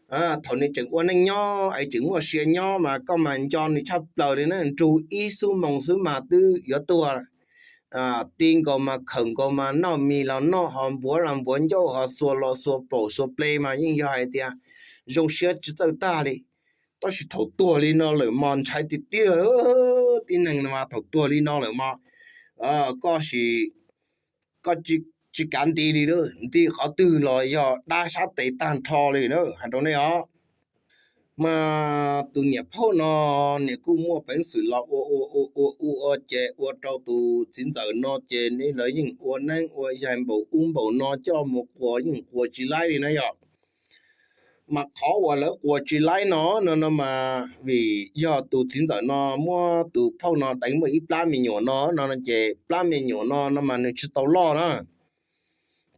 Thaum nws tseem ua neej nyob es tseem muaj sia nyob mas koj mas nco nws tshaj plaws li na, nrug ib xuab moos xwb mas twb yuav tuag. Ti nkaus mas khawm nkaus mas noj mis los noj, ho npuav los npuav ncauj, ho xuas los xuas paum xuas ple mas yeej yog hais tias zoo siab tsis txawj tag li. Tab sis thaum tuag li no lawm mas ntshai tiag tiag, tib neeg no mas thaum tuag li no lawm mas koj sim, koj tsis kav nti li, nti qhov twg los yog dab sab tes tag nrho li na, hais rau nej os. Mas tus niam phauj no nws kuj muaj peev xwm los ua ua ua ua ua ces ua rau tus txiv ntxawm no ces lawv yeej ua neeb ua yaig npaum ub npaum no coj mus quas yeej quas tsis laib li na yom. Mas qhov uas lawv quas tsis laib no no no mas vim yog tus txiv ntxawm no muab tus phauj no deev muaj ib plab me nyuam no no ces plab me nyuam no no mas nws tsis tau loj na.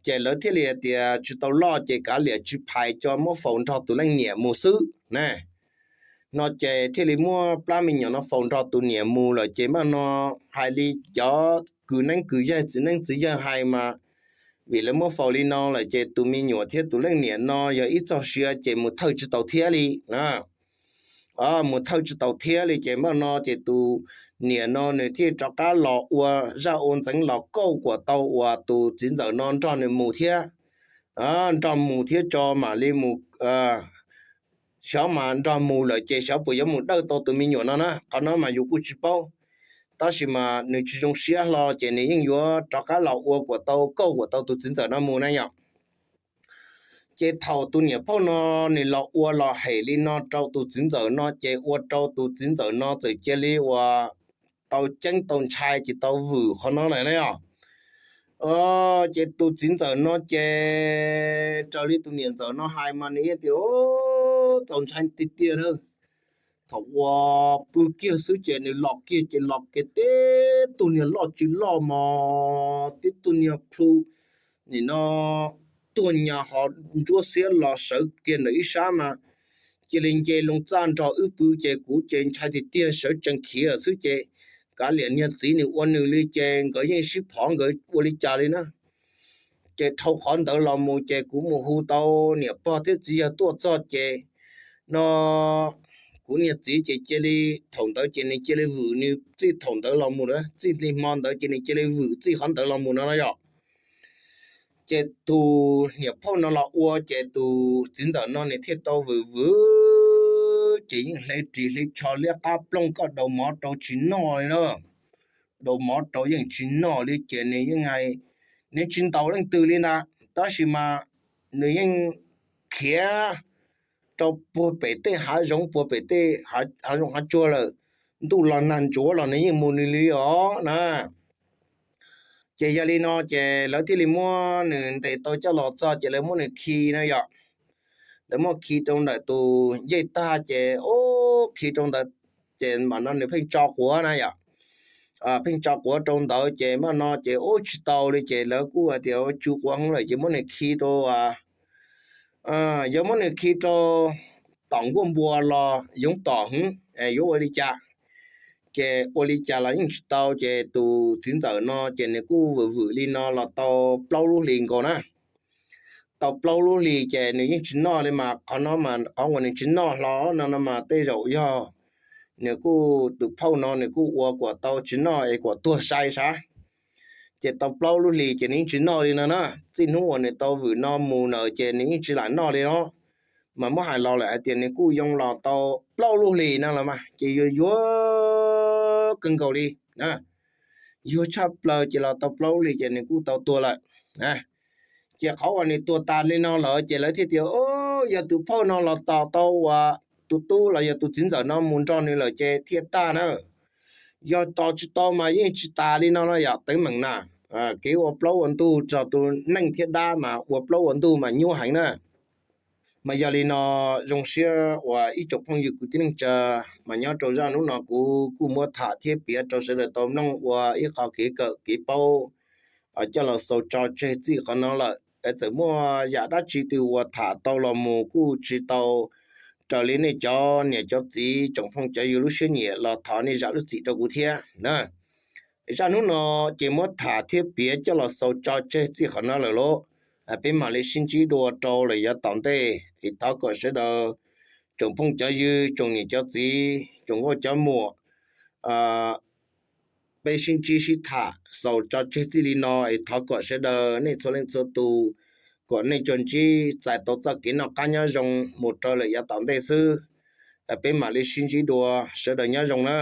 Ces lawv thiaj li hais tias tsis tau loj ces kav liam tsis phais, coj muab faus nrog tus leej niam mus xwb na. No ces thiaj li muab plab me nyuam no faus nrog tus niam mus lawm ces mas no hais li cov kws neeb kws yaig txiv neeb txiv yaig hais mas vim lawv muab faus li no lawm ces tus me nyuam thiab tus leej niam no yog ib txog sia ces mus thawj tsis tau thiab li na. Mus thawj tsis tau thiab li ces mas no ces tus niam no nws thiaj rov qab los ua zaj ua ntxeev los kauj kuam tau uas tus txiv ntxawm no nrog nws mus thiab, nrog mus thiab tso mam li mus xyov mas nrog mus lawm ces xyov puas yuav mus dawj tau tus me nyuam no na, qhov no mas yus kuj tsis paub. Tab sis mas nws tsis zoo siab hlo ces nws yeej yuav rov qab los ua kuam tau kauj kuam tau tus txiv ntxawm no mus na yom. Ces thaum tus niam phauj no nws los ua los hem li no rau tus txiv ntxawm no ces ua rau tus txiv ntxawm no txawm cia li uas tau ceeb tau ntshai ces tau vwm qhov no lawm na yom. Ces tus txiv ntxawm no ces raws li tus niam ntxawm no hais mas nws yeej tias txaus ntshai tiag tiag na. Thaum uas pw kiag xwb ces nws los kiag ces los kiag tib tug niag loj tsis loj mos, tib tug niag plhu nim no tuag nyas ho ntsuab xiab los sawv kiag ntawm ib sab mas cia li nce loo txaj nrog wb pw ces kuv ces ntshai tiag tiag sawv tsees khiav xwb ces kav liam niag txiv nws ua nws li ces nkawd yeej sib phov nkawd ua li cas li na. Ces dhau qhov ntawd los mus ces kuv mus hu tau niam pog thiab txiv yawg tuaj txog ces no kuv niag txiv ces cia li thaum ntawd ces nws cia li vwm nws txij thaum ntawd los mus na, txij li hmo ntawd ces nws cia li vwm txij qhov ntawd los mus no no yom. Ces tus niam phauj no los ua ces tus txiv ntxawm no nws thiaj tau vwm vwm ces yeej hle ris hle tsho liab qab ploog, koj daus mov rau tsis noj li na. Daus mov rau yeej tsis noj li ces nws yeej hais, nws tsis ntaus leej twg li ntag tab sis mas nws yeej khiav rau puag pem tej hav zoov puag pem tej hav zoov hav tsuag lawm, ntuj los nag ntsuav los nws yeej mus nws li os na. Ces yog li no ces lawv thiaj li muab nws ntes tau coj los txog ces lawv muab nws khi na yom. Lawv muab khi rau ntawm tus ncej tag ces ub khi rau ntawd ces mam no nws pheej tso quav na yom. Pheej tso quav rau ntawd ces mam no ces ub tsis tau li ces lawv kuj hais tias tsis quav heev lawm ces muab nws khi rau, yog muab nws khi rau tom nkuaj npua los yoov tom heev, yuav ua li cas. Ces ua li cas los yeej tsis tau ces tus txiv ntxawm no ces nws kuj vwm vwm li no los tau plaub lub hlis nkaus na. Tau plaub lub hlis ces nws yeej tsis noj li mas qhov no mas qhov uas nws tsis noj hlo no no mas tej zaum yog nws kuj tus phauj no nws kuj ua kuam tau tsis noj es kuam tuag sai sav. Ces tau plaub lub hlis ces nws yeej tsis noj li no na. Txij hnub uas nws tau vwm no mus lawm ces nws yeej tsis lam noj li no. Mas muab hais los lawm hais tias nws kuj yoo los tau plaub lub hlis no los mas ces yuag yuag kawg nkaus li, yuag tshaj plaws ces los tau plaub lub hlis ces nws kuj tau tuag lawm. Ces qhov uas nws tuag tas li no lawm ces lawv thiaj tias yog tus phauj no los tos tau uas tus tub los yog tus txiv ntxawm no mus nrog nws lawm ces thiaj tag na. Yog tos tsis tau mas yeej tsis tas li no no yom, teeb meem na. Kev ua plaub ua ntug rau tus neej thiab dab mas ua plaub ua ntug mas nyuaj heev na. Mas yog li no zoo siab uas ib tsoom phooj ywg kwv tij neej tsa mas nyob rau zaj hnub no kuv kuj muab tham thiab piav rau sawv daws tau mloog ua ib qho kev kawm kev paub coj los xaus tso tseg txij qhov no lawm. Txawm muaj yam dab tsi twg uas tham tau los mus kuj tsis tau raws li nej cov niam cov txiv tsoom phooj cov ywg lub siab nyiam los thov nej zam lub txim rau kuv thiab na. Zaj hnub no ces muab tham thiab piav coj los xaus tso tseg txij qhov no lawm lauj. peb mam li sib ntsib dua rau lawm yav tom ntej. Es thov kom sawv daws tsoom phooj cov ywg, tsoom niam cov txiv, tsoom nkauj cov muam, peb sib ntsib sib tham xaus tso tseg txij li no es thov kom sawv daws nej txhua leej txhua tus kom nej tsuas ntsib txais tau txoj kev noj qab nyob zoo mus rau lawm yav tom ntej xwb. Peb mam li sib ntsib dua, sawv daws nyob zoo na.